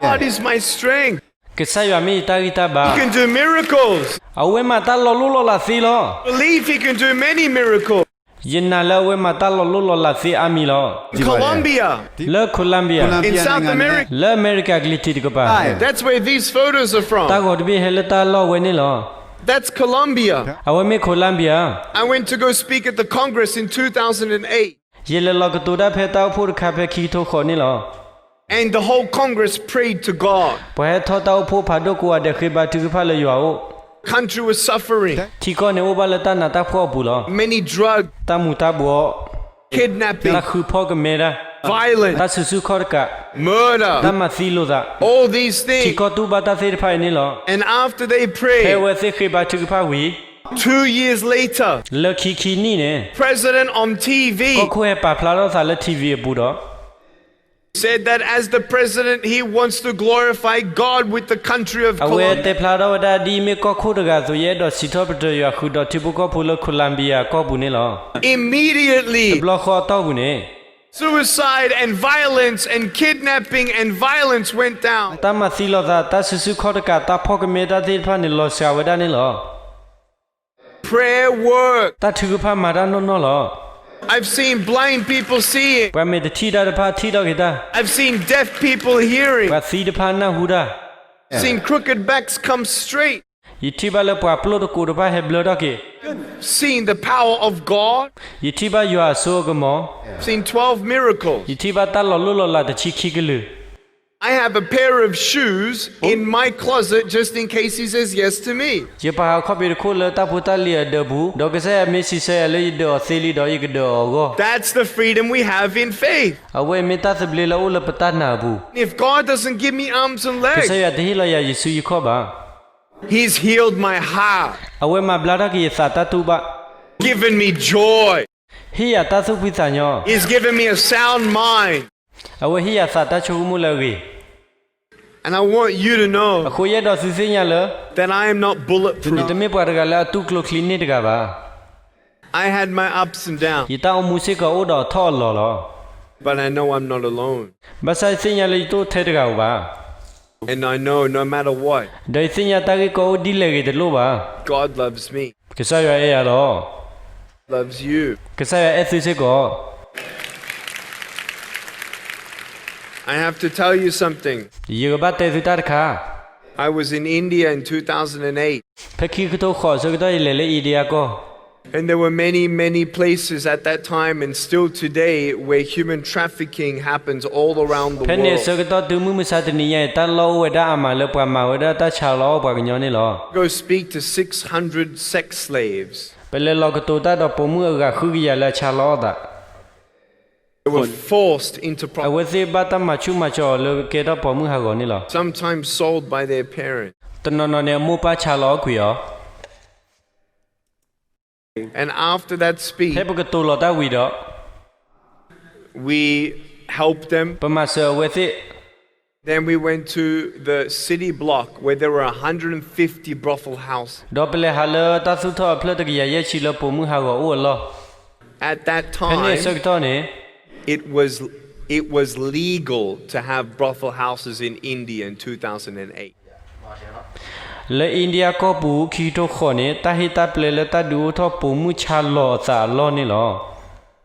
God is my strength. ကစၢ်ယွၤမ့ၢ်ယတၢ်ဂံၢ်တၢ်ဘါ, He can do miracles. အဝဲမၤတၢ်လီၤလိၢ်လီၤလးသ့လီၤ. Believe He can do many miracles. ယနာ်လၢအဝဲမၤတၢ်လီၤလိၢ်လီၤလးသ့အါမံၤလီၤ. Colombia. လၢ Colombia, In South America. လၢအမဲရကၤကလံၤထံးတကပၤ, That's where these photos are from. တၢ်ဂီၤတဘ့ၣ်ဟဲလၢတၢ်လီၢ်ဝဲန့ၣ်လီၤ. That's Colombia. အဝဲမ့ၢ် Colombia. I went to go speak at the Congress in two thousand eight. ယလဲၤလီၤကတိၤတၢ်ဖဲတၢ်အိၣ်ဖှိၣ်တခါဖဲခံကထိဃိးန့ၣ်လီၤ. And the whole Congress prayed to God. ပှၤဟဲထီၣ်တၢ်အိၣ်ဖှိၣ်ဖးဒိၣ်ကိးဂၤဒဲးဃ့ဘါထုကဖၣ်လၢယွၤအအိၣ်. Country was suffering. ထံကီၢ်န့ၣ်အိၣ်ဘၣ်လၢတၢ်နးတၢ်ဖှီၣ်အပူၤလီၤ. Many drugs. တၢ်မူၤတၢ်ဘှီး, Kidnapping. တၢ်ဃုဖီၣ်ကမဲတၢ်, Violence. တၢ်စုဆူၣ်ခီၣ်တကး, Murder. တၢ်မၤသံလိာ်သး, All these things. ထံကီၢ်တူၢ်ဘၣ်တၢ်သ့ၣ်တဖၣ်အံၤန့ၣ်လီၤ. And after they prayed, ဖဲအဝဲသ့ၣ်ဃ့ဘါထုကဖၣ်ဝံၤ, two years later, လၢခံခံနံၣ်န့ၣ်, President on T V, ကီၢ်ခိၣ်ဟဲပာ်ဖျါထီၣ်သးလၢ ထံၣ်ဝံၤ အပူၤဒီး said that as the president, he wants to glorify God with the country of Colombia. အဝဲတဲဖျါထီၣ်ဝဲဒၣ် ဒ်အမ့ၢ်ကီၢ်ခိၣ်တဂၤအသိး ယအဲၣ်ဒိးစံးထီၣ်ပတြၢၤယွၤဃုာ်ဒီးထံဖိကီၢ်ဖိလၢ Colombia ကီၢ်ပူၤန့ၣ်လီၤ. Immediately, တဘျီဃီအတီၢ်ပူၤန့ၣ်, suicide and violence and kidnapping and violence went down. တၢ်မၤသံလိာ်သး, တၢ်စုဆူၣ်ခီၣ်တကး, တၢ်ဖီၣ်ကမဲတၢ်သ့ၣ်တဖၣ်န့ၣ် လီၤစှၤဝဲဒၣ်န့ၣ်လီၤ. Prayer work. တၢ်ထုကဖၣ်မၤတၢ်နီၢ်နီၢ်လီၤ. I've seen blind people seeing. ပှၤမဲာ်တထံၣ်တၢ်တဖၣ်ထံၣ်ထီၣ်က့ၤတၢ်, I've seen deaf people hearing. ပှၤသံတဖၣ်နၢ်ဟူတၢ်, Seen crooked backs come straight. ယထံၣ်ဘၣ်လၢပှၤပျိၣ်တကိးတဖၣ်ဟဲဘျၢထီၣ်က့ၤ, Seen the power of God. ယထံၣ်ဘၣ်ယွၤအစိအကမီၤ, Seen twelve miracles. ယထံၣ်ဘၣ်တၢ်လီၤလိၢ်လီၤလးတဆံခံကလုာ်. I have a pair of shoes in my closet just in case he says yes to me. ယပာ်ဃာ်ခီၣ်ဖံးတခိၣ်လၢတၢ်ဖိတၢ်လံၤအဒၢးပူၤ, ဒီးကစၢ်ယွၤမ့ၢ်စံးဆၢယၤလၢယဒၢးအီၤသ့လံဒီး ယကဒၢးအီၤအဂီၢ်, That's the freedom we have in faith. အဝဲမ့ၢ်တၢ်သဘျ့လၢအအိၣ်လၢပတၢ်နာ်အပူၤ. If God doesn't give me arms and legs, ကစၢ်ယွၤတဟ့ၣ်လီၤယၤယစုယခီၣ်ဘၣ်, He's healed my heart. အဝဲမၤဘျါထီၣ်က့ၤယသးတၢ်တူၢ်ဘၣ်, Given me joy. ဟ့ၣ်ယၤတၢ်သူၣ်ဖှံသးညီ, He's given me a sound mind. အဝဲဟ့ၣ်ယၤသးတၢ်ဆိကမိၣ်လၢအဂ့ၤ, And I want you to know အဃိယအဲၣ်ဒိးသုသ့ၣ်ညါလၢ that I am not bulletproof. ယတမ့ၢ်ပှၤတဂၤလၢအတူၢ်ကျိၤချံန့ၢ်တဂၤဘၣ်. I had my ups and downs. ယတၢ်အိၣ်မူစ့ၢ်ကီးအိၣ်ဒီးအထီၣ်အလီၤလီၤ. But I know I'm not alone. ဘၣ်ဆၣ်ယသ့ၣ်ညါလၢယတအိၣ်ထဲတဂၤဧိၤဘၣ်. And I know no matter what, ဒီးယသ့ၣ်ညါတၢ်ဂ့ၢ်ကီအိၣ်ဒ်လဲၣ်ဂ့ၤတလိၣ်ဘၣ်, God loves me. ကစၢ်ယွၤအဲၣ်ယၤလီၤ. Loves you. ကစၢ်ယွၤအဲၣ်သုစ့ၢ်ကီး. I have to tell you something. ယကဘၣ်တဲသုတၢ်တခါ. I was in India in two thousand eight. ဖဲခံကထိဃိးအဆၢကတီၢ် ယလဲၤလၢ India ကီၢ် And there were many, many places at that time and still today where human trafficking happens all around the world. ဖဲန့ၣ်အဆၢကတီၢ်တုၤမုၢ်မဆါတနံၤညါအံၤ တၢ်လီၢ်အိၣ်ဝဲဒၣ်အါမးလၢပှၤမၤဝဲဒၣ်တၢ်ဆါလီၤအီၣ်ပှၤကညီန့ၣ်လီၤ. Go speak to six hundred sex slaves. ပလဲၤလီၤကတိၤတၢ်ဒီးပိာ်မုၣ်အဂၤဃုကယၤလၢအဆါလီၤအီၣ်သး They were forced into prostitution. အဝဲသ့ၣ်ဘၣ်တၢ်မၤဆူၣ်မၤစီၤအီၤလၢကကဲထီၣ်ပိာ်မုၣ်ဟးဂီၤန့ၣ်လီၤ. Sometimes sold by their parents. တနီၤနီၤန့ၣ် အမိၢ်ပၢ်ဆါလီၤအီၣ်ကွံာ်အီၤ. And after that speech, ဖဲပကတိၤလီၤတၢ်ဝံၤဒီး we helped them. ပမၤစၢၤအဝဲသ့ၣ် Then we went to the city block where there were a hundred and fifty brothel houses. ဒီးပလဲၤဟးလၢတၢ်သူၣ်ထီၣ်အဖျၢၣ်တကယၤယဲၢ်ဆံလၢပိာ်မုၣ်ဟးဂီၤအိၣ်အလီၢ်. At that time, ဖဲန့ၣ်အဆၢကတီၢ်န့ၣ် it was, it was legal to have brothel houses in India in two thousand eight. လၢ India ကီၢ်ပူၤ ခံကထိဃိးန့ၣ် တၢ်ဟ့ၣ်တၢ်ပျဲလၢတၢ်ဒုးအိၣ်ထီၣ်ပိာ်မုၣ်ဆါလီၤအသးအလီၢ်န့ၣ်လီၤ.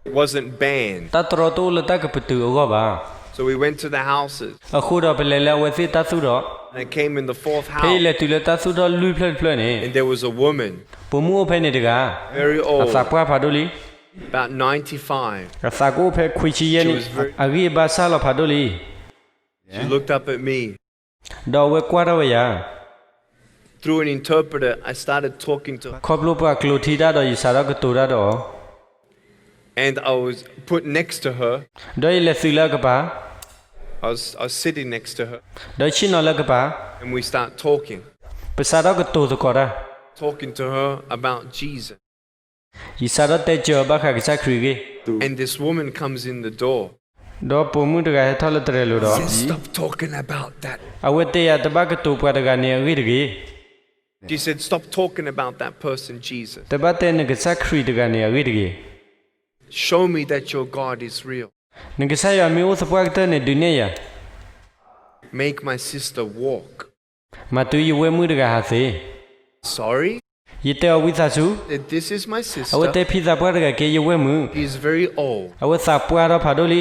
It wasn't banned. တၢ်တြီတအိၣ်လၢတၢ်ကပတုာ်အဂီၢ်ဘၣ်. So we went to the houses. အဃိဒီးပလဲၤလၢအဝဲသ့ၣ်တၢ်သူၣ်ထီၣ်. And I came in the fourth house. ဖဲယလဲၤတုၤလၢတၢ်သူၣ်ထီၣ်လွံၢ်ဖျၢၣ်တဖျၢၣ်န့ၣ် And there was a woman. ပိာ်မုၣ်အိၣ်ဖဲန့ၣ်တဂၤ. Very old. အသးပှၢ်ဖးဒိၣ်လံ. About ninety-five. အသးကအိၣ်ဖဲခွံဆံယဲၢ်နံၣ်, အဂံၢ်အဘါစၢ်လီၤဖးဒိၣ်လံ. She looked up at me. ဒီးအဝဲကွၢ်ထီၣ်ဝဲယၤ. Through an interpreter, I started talking to her. ခီဖျိပှၤကျိာ်ထံတၢ်ဒီးယစးထီၣ်ကတိၤတၢ်ဒီးအီၤ. And I was put next to her. ဒီးယလဲၤသုးလၢအကပၤ. I was, I was sitting next to her. ဒီးဆ့ၣ်နီၤလၢအကပၤ. And we start talking. ပစးထီၣ်ကတိၤသကိးတၢ်. Talking to her about Jesus. ယစးထီၣ်တဲစၢၤအီၤဘၣ်ဃးကစၢ်ခရံာ်အဂ့ၢ်. And this woman comes in the door. ဒီးပိာ်မုၣ်တဂၤဟဲထီၣ်လၢတရဲၤလိၤဒီး She said, stop talking about that. အဝဲတဲယၤတဘၣ်ကတိၤပှၤတဂၤန့ၣ်အဂ့ၢ်တဂ့ၤ. She said, stop talking about that person, Jesus. တဘၣ်တဲနကစၢ်ခရံာ်တဂၤန့ၣ်အဂ့ၢ်တဂ့ၤ. Show me that your God is real. နကစၢ်ယွၤမ့ၢ်အိၣ်သပှၢ်ကတၢၢ်န့ၣ် ဒုးနဲၣ်ယၤ. Make my sister walk. မၤတုၤယဝဲၢ်မုၣ်တဂၤဟးသ့. Sorry? ယတဲအီၤဝံသးစူၤ. This is my sister. အဝဲတဲဖံသးပှၢ်တဂၤကဲယဝဲၢ်မုၣ်. She is very old. အဝဲသးပှၢ်ထီၣ်ဖးဒိၣ်လံ.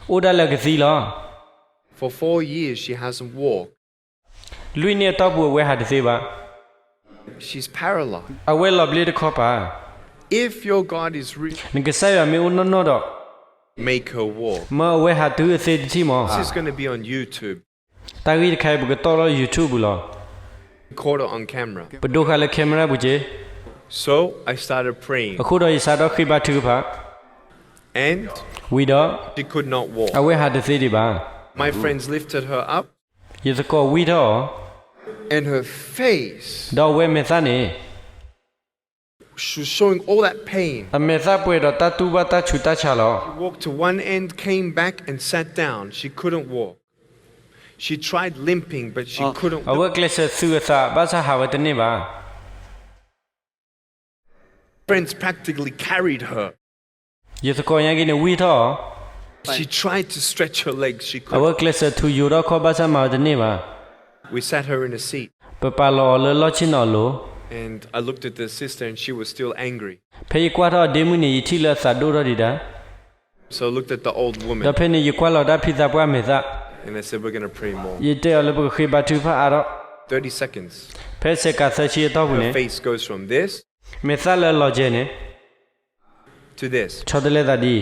အိၣ်ဒၣ်လၢကသံလီၤ. For four years she hasn't walked. လွံၢ်နံၣ်အတီၢ်ပူၤအဝဲဟးတသ့ဘၣ်. She's paralyzed. အဝဲလီၤဘျ့တခီပၤ. If your God is real, နကစၢ်ယွၤမ့ၢ်အိၣ်နီၢ်နီၢ်ဒီး make her walk. မၢအဝဲဟးတုၤအသ့တထံၣ်မး. This is gonna be on YouTube. တၢ်ဂ့ၢ်တခါအံၤ ပကတီၢ်လီၤ YouTube ပူၤလီၤ. Caught it on camera. ပဒိဃာ်လၢ camera ပူၤက့ၤ. So I started praying. အဃိဒီးယစးထီၣ်ဃ့ဘါထုကဖၣ်. And ဝံၤဒီး she could not walk. အဝဲဟးတသ့ဒံးဘၣ်. My friends lifted her up. ယသကိးဝံထီၣ်အီၤ. And her face, ဒီးအဝဲမဲာ်သၣ်န့ၣ် she was showing all that pain. အမဲာ်သၣ်ပှဲၤဒီးတၢ်တူၢ်ဘၣ်တၢ်ဆူးတၢ်ဆါလီၤ. She walked to one end, came back and sat down. She couldn't walk. She tried limping, but she couldn't walk. အဝဲကျဲးစၢးသုးအသး ဘၣ်ဆၣ်ဟးဝဲတန့ၢ်ဘၣ်. Friends practically carried her. ယသကိးညါက့ၤန့ၣ်ဝံထီၣ်အီၤ. She tried to stretch her legs. She couldn't. အဝဲကျဲးစၢးထူယိာ်ထီၣ်ခီ ဘၣ်ဆၣ်မၤဝဲတန့ၢ်ဘၣ်. We sat her in a seat. ပပာ်လီၤအီၤလၢလီၢ်ဆ့ၣ်နီၤအလိၤ. And I looked at the sister and she was still angry. ဖဲယကွၢ်ထီၣ်အဒ့မုၣ်န့ၣ် ယထံၣ်လၢအသးဒိၣ်ထီၣ်ဒံးဒၣ်. So I looked at the old woman. ဒီးဖဲန့ၣ်ယကွၢ်လီၤဒၣ်ဖံသးပှၢ်မဲာ်သၣ်. And I said, we're gonna pray more. ယတဲအီၤလၢပကဃ့ဘါထုကဖၣ်အါထီၣ်. Thirty seconds. ဖဲစဲးကးသၢဆံအတီၢ်ပူၤန့ၣ် Her face goes from this မဲာ်သၣ်လၢအလီၤကဲၤန့ၣ် to this. ဆီတလဲသးဒ်အံၤ.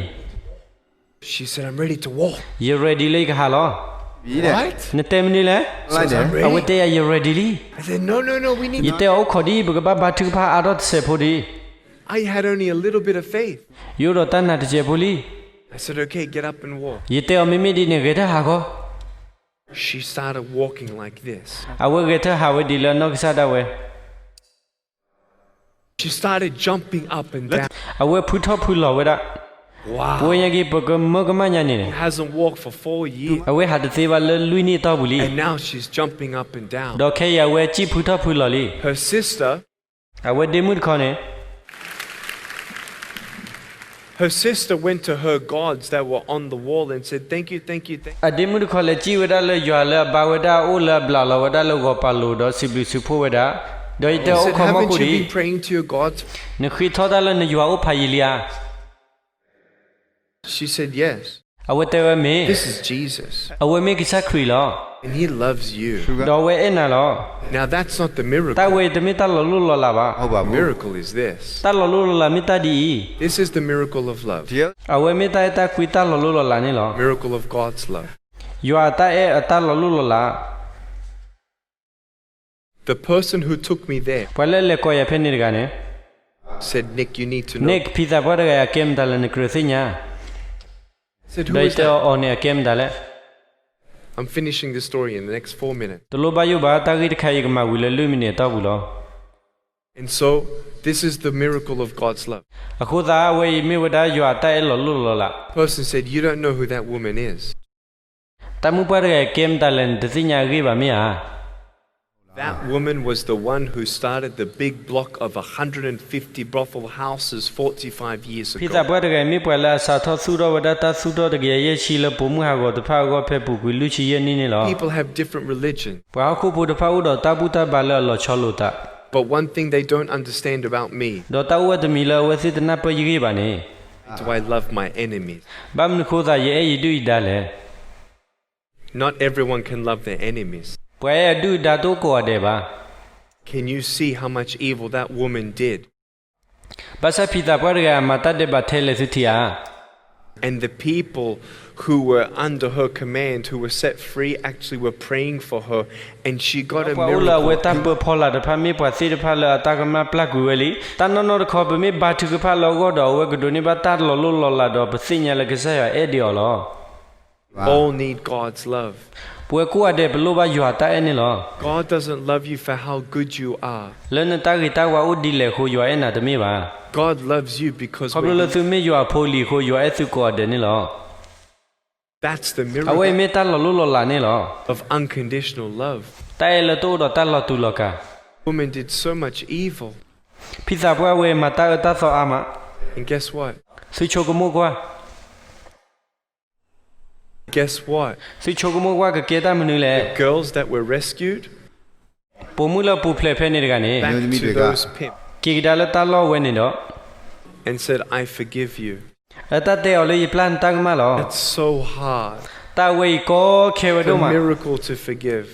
She said, I'm ready to walk. ယ ready လၢယကဟးလီၤ. What? နတဲမနုၤလဲၣ်. I said, I'm ready. အဝဲတဲယၤ ယ ready လံ. I said, no, no, no, we need. ယတဲအီၤအိၣ်ခိးဒ်အံၤ ပကဘၣ်ဘါထုကဖၣ်အါထီၣ်တစဲးဖိဒံး. I had only a little bit of faith. ယအိၣ်ဒီးတၢ်နာ်တစဲးဖိလံ. I said, okay, get up and walk. ယတဲအီၤမ့မ့ၢ်ဒ်န့ၣ် ဂဲၤထၢၣ်ဟးဂီၤ. She started walking like this. အဝဲဂဲၤထၢၣ်ဟးဝဲဒ်လၢအနီၢ်ကစၢ်ဒၣ်ဝဲ. She started jumping up and down. အဝဲဖုထီၣ်ဖုလီၤဝဲဒၣ်. ပဝဲညါက့ၤ ပကမၢကမၣ်ညါန့ၣ်န့ၣ် hasn't walked for four years. အဝဲဟးတသ့ဘၣ်လၢလွံၢ်နံၣ်အတီၢ်ပူၤလံ. And now she's jumping up and down. ဒီးခဲအံၤအဝဲစံၣ်ဖုထီၣ်ဖုလီၤလံ. Her sister အဝဲဒ့မုၣ်တခီန့ၣ် Her sister went to her gods that were on the wall and said, thank you, thank you, thank you. အဒ့မုၣ်တခီလဲၤစံၣ်ဝဲဒၣ်လၢယွၤလၢအဘါဝဲဒၣ်အအိၣ်လၢအဘျးလီၤဝဲဒၣ်လၢဂီၤပၤလိၤ ဒီးစံးဘျုးစံးဖှိၣ်ဝဲဒၣ်, ဒီးယတဲအီၤ အိၣ်ခိးမီၢ်ခိၣ်ဒံး, နဃ့ထီၣ်တၢ်လၢနယွၤအိၣ်ဖးယံာ်လံဧါ. She said, yes. အဝဲတဲဝဲမ့ၢ်, အဝဲမ့ၢ်ကစၢ်ခရံာ်လီၤ. ဒီးအဝဲအဲၣ်နၤလီၤ. တၢ်ဝဲအံၤတမ့ၢ်တၢ်လီၤလိၢ်လီၤလးဘၣ်. တၢ်လီၤလိၢ်လီၤလးမ့ၢ်တၢ်ဒ်အံၤ, အဝဲမ့ၢ်တၢ်အဲၣ်တၢ်ကွံတၢ်လီၤလိၢ်လီၤလးန့ၣ်လီၤ. ယွၤအတၢ်အဲၣ်အတၢ်လီၤလိၢ်လီၤလး. The person who took me there, ပှၤလၢအလဲၤကိးယၤဖဲန့ၣ်တဂၤန့ၣ်, Nick, ဖံသးပှၢ်တဂၤအံၤ အကဲမတၤလဲၣ် နကြၢးသ့ၣ်ညါ. ဒီးယတဲအီၤ အီၤန့ၣ် အကဲမတၤလဲၣ်. I'm finishing the story in the next four minutes. တလိၣ်ဘၣ်ယိၣ်ဘၣ်, တၢ်ဂ့ၢ်တခါအံၤကမၤဝံၤလၢလွံၢ်မံးနံးအတီၢ်ပူၤလီၤ. And so, this is the miracle of God's love. အဃိသတး အဝဲအံၤမ့ၢ်ဝဲဒၣ်ယွၤအတၢ်အဲၣ်လီၤလိၢ်လီၤလး. Person said, You don't know who that woman is. တၢ်မုၣ်ပှၢ်တဂၤအံၤ ကဲမတၤလဲၣ် နတသ့ၣ်ညါအဂ့ၢ်ဘၣ်မ့ၢ်ဧါ. That woman was the one who started the big block of a hundred and fifty brothel houses forty-five years ago. ဖံသးပှၢ်တဂၤအံၤ မ့ၢ်ပှၤလၢအစးထီၣ်သူၣ်ထီၣ်ဝဲဒၣ်တၢ်သူၣ်ထီၣ်တကယၤယဲၢ်ဆံလၢပိာ်မုၣ်ဟးဂီၤတဖၣ်အဂီၢ် ဖဲပူၤကွံာ်လွံၢ်ဆံယဲၢ်နံၣ်န့ၣ်လီၤ. People have different religion. ပှၤဟီၣ်ခိၣ်ဖိတဖၣ်အိၣ်ဒီးတၢ်ဘူၣ်တၢ်ဘါလၢအလီၤဆီလိာ်သး. But one thing they don't understand about me, ဒီးတၢ်အိၣ်ဝဲတမံၤလၢအဝဲသ့ၣ်တနၢ်ပၢၢ်ယဂ့ၢ်ဘၣ်န့ၣ်, do I love my enemies? ဘၣ်မနုၤဃိသး ယအဲၣ်ယဒုၣ်ယဒါလဲၣ်. Not everyone can love their enemies. ပှၤအဲၣ်အဒုၣ်အဒါတအိၣ်ကိးဂၤဒဲးဘၣ်. Can you see how much evil that woman did? ဘၣ်ဆၣ်ဖံသးပှၢ်တဂၤအံၤ မၤတၢ်ဒဲးဘးထဲလဲၣ် သုထံၣ်ဧါ. And the people who were under her command, who were set free, actually were praying for her, and she got a miracle. ပှၤအိၣ်လၢအဝဲတၢ်ပၢဖီလာ်တဖၣ် မ့ၢ်ပှၤသ့ၣ်တဖၣ်လၢအတၢ်ကမၣ်ပျၢ်ကွံာ်ဝဲလံ. တၢ်နီၢ်နီၢ်တခီ ပမ့ၢ်ဘါထုကဖၣ်လၢအဂီၢ်ဒီး အဝဲကဒိးန့ၢ်ဘၣ်တၢ်လီၤလိၢ်လီၤလးဒီး ပသ့ၣ်ညါလၢကစၢ်ယွၤအဲၣ်ဒံးအီၤလီၤ. All need God's love. ပဝဲကိးဂၤဒဲးပလိၣ်ဘၣ်ယွၤတၢ်အဲၣ်န့ၣ်လီၤ. God doesn't love you for how good you are. လၢနတၢ်ဂ့ၤတၢ်ဝါအိၣ်ဒ်လဲၣ်အဃိ ယွၤအဲၣ်နၤတမ့ၢ်ဘၣ်. God loves you because ခီဖျိလၢသုမ့ၢ်ယွၤအဖိအလံၤအဃိ ယွၤအဲၣ်သုကိးဂၤဒဲးန့ၣ်လီၤ. အဝဲအံၤမ့ၢ်တၢ်လီၤလိၢ်လီၤလးန့ၣ်လီၤ. Of unconditional love. တၢ်အဲၣ်လၢတအိၣ်ဒီးတၢ်လီၤတူာ်လီၤကာ်. Woman did so much evil. ဖံသးပှၢ်ဝဲအံၤမၤတၢ်အၢတၢ်သီအါမး. And guess what? သုဆိကမိၣ်ကွၢ် Guess what? သုဆိကမိၣ်ကွၢ်ကကဲတၢ်မနုၤလဲၣ်. The girls that were rescued, ပိာ်မုၣ်လၢအပူၤဖျဲးဖဲန့ၣ်တဂၤန့ၣ်, back to those pimps, က့ၤကဒါလၢတၢ်လီၢ်ဝဲန့ၣ်ဒီး, and said, I forgive you. အတၢ်တဲအီၤလၢယပျၢ်နတၢ်ကမၣ်လီၤ. That's so hard. တၢ်ဝဲအံၤကီခဲဝဲဒိၣ်မး. The miracle to forgive.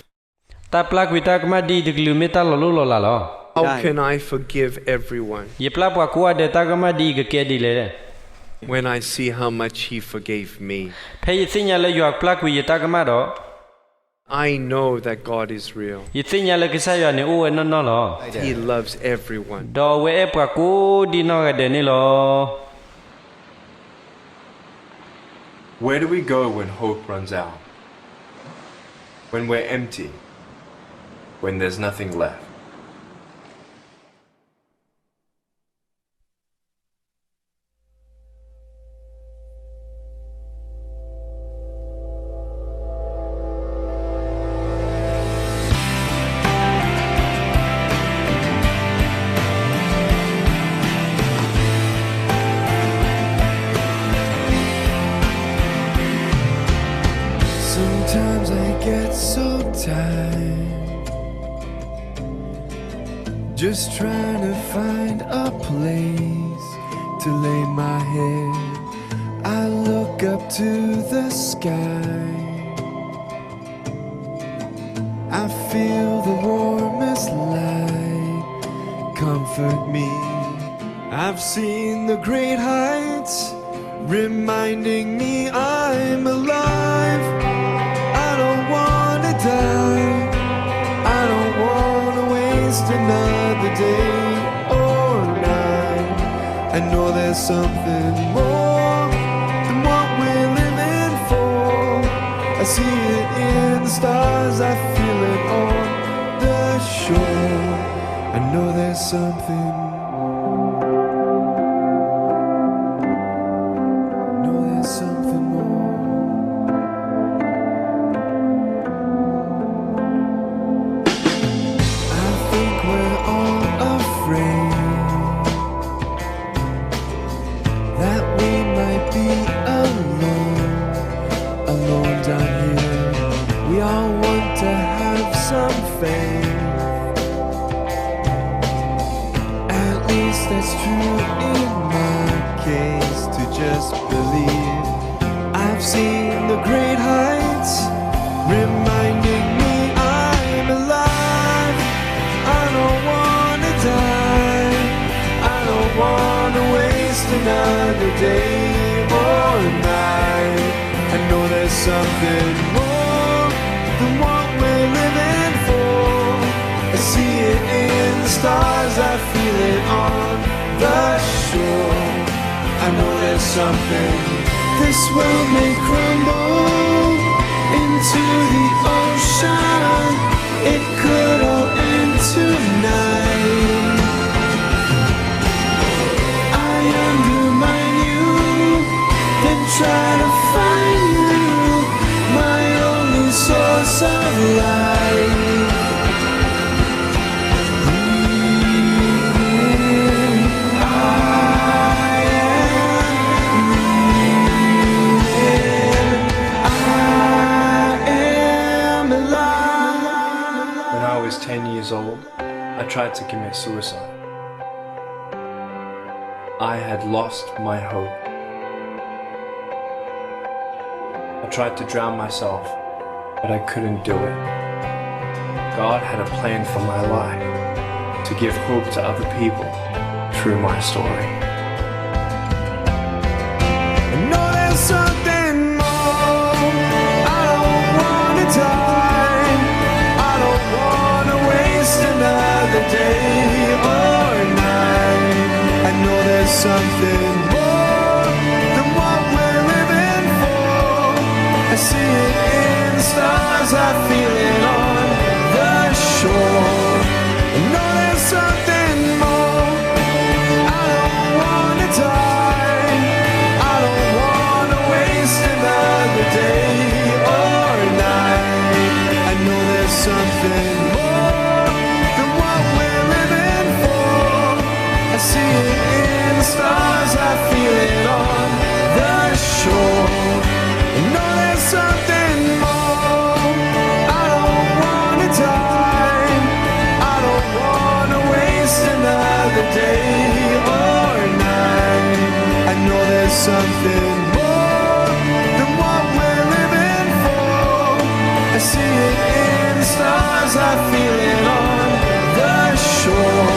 တၢ်ပျၢ်ကွံာ်တၢ်ကမၣ်ဒ်အံၤတကလုာ်မ့ၢ်တၢ်လီၤလိၢ်လီၤလးလီၤ. How can I forgive everyone? ယပျၢ်ပှၤကိးဂၤဒဲးတၢ်ကမၣ်ဒ်အံၤကကဲဒ်လဲၣ်. When I see how much he forgave me. ဖဲယသ့ၣ်ညါလၢယွၤပျၢ်ကွံာ်ယတၢ်ကမၣ်ဒီး, I know that God is real. ယသ့ၣ်ညါလၢကစၢ်ယွၤန့ၣ်အိၣ်ဝဲနီၢ်နီၢ်လီၤ. He loves everyone. ဒီးအဝဲအဲၣ်ပှၤကိးဒံနီၢ်ဂၤဒဲးန့ၣ်လီၤ. Where do we go when hope runs out? When we're empty? When there's nothing left? Sometimes I get so tired, just trying to find a place to lay my head. I look up to the sky. I feel the warmest light comfort me. I've seen the great heights, reminding me I'm alive. I don't wanna die. I don't wanna waste another day or night. I know there's something more than what we're living for. I see it in the stars, I feel it on the shore. I know there's something, I know there's something more. I think we're all afraid that we might be alone, alone down here. We all want to have some faith. At least that's true in my case, to just believe. I've Seen the great heights, reminding me I'm alive. I don't wanna die. I don't wanna waste another day or night. I know there's something more than what we're living for. I see it in the stars, I feel it on the shore. I know there's something. This world may crumble into the ocean. It could all end tonight. I undermine you, then try to find you, my only source of life. When I was ten years old, I tried to commit suicide. I had lost my hope. I tried to drown myself, but I couldn't do it. God had a plan for my life, to give hope to other people through my story. I know there's something more. I don't wanna die. I don't wanna waste another day or night. I know there's something more than what we're living for. I see it in the stars, I feel it on the shore. I know there's something more. I don't wanna die. I don't wanna waste another day or night. I know there's something more than what we're living for. I see it in the stars, I feel it on the shore. I know there's something more. I don't wanna die. I don't wanna waste another day or night. I know there's something more than what we're living for. I see it in the stars, I feel it on the shore.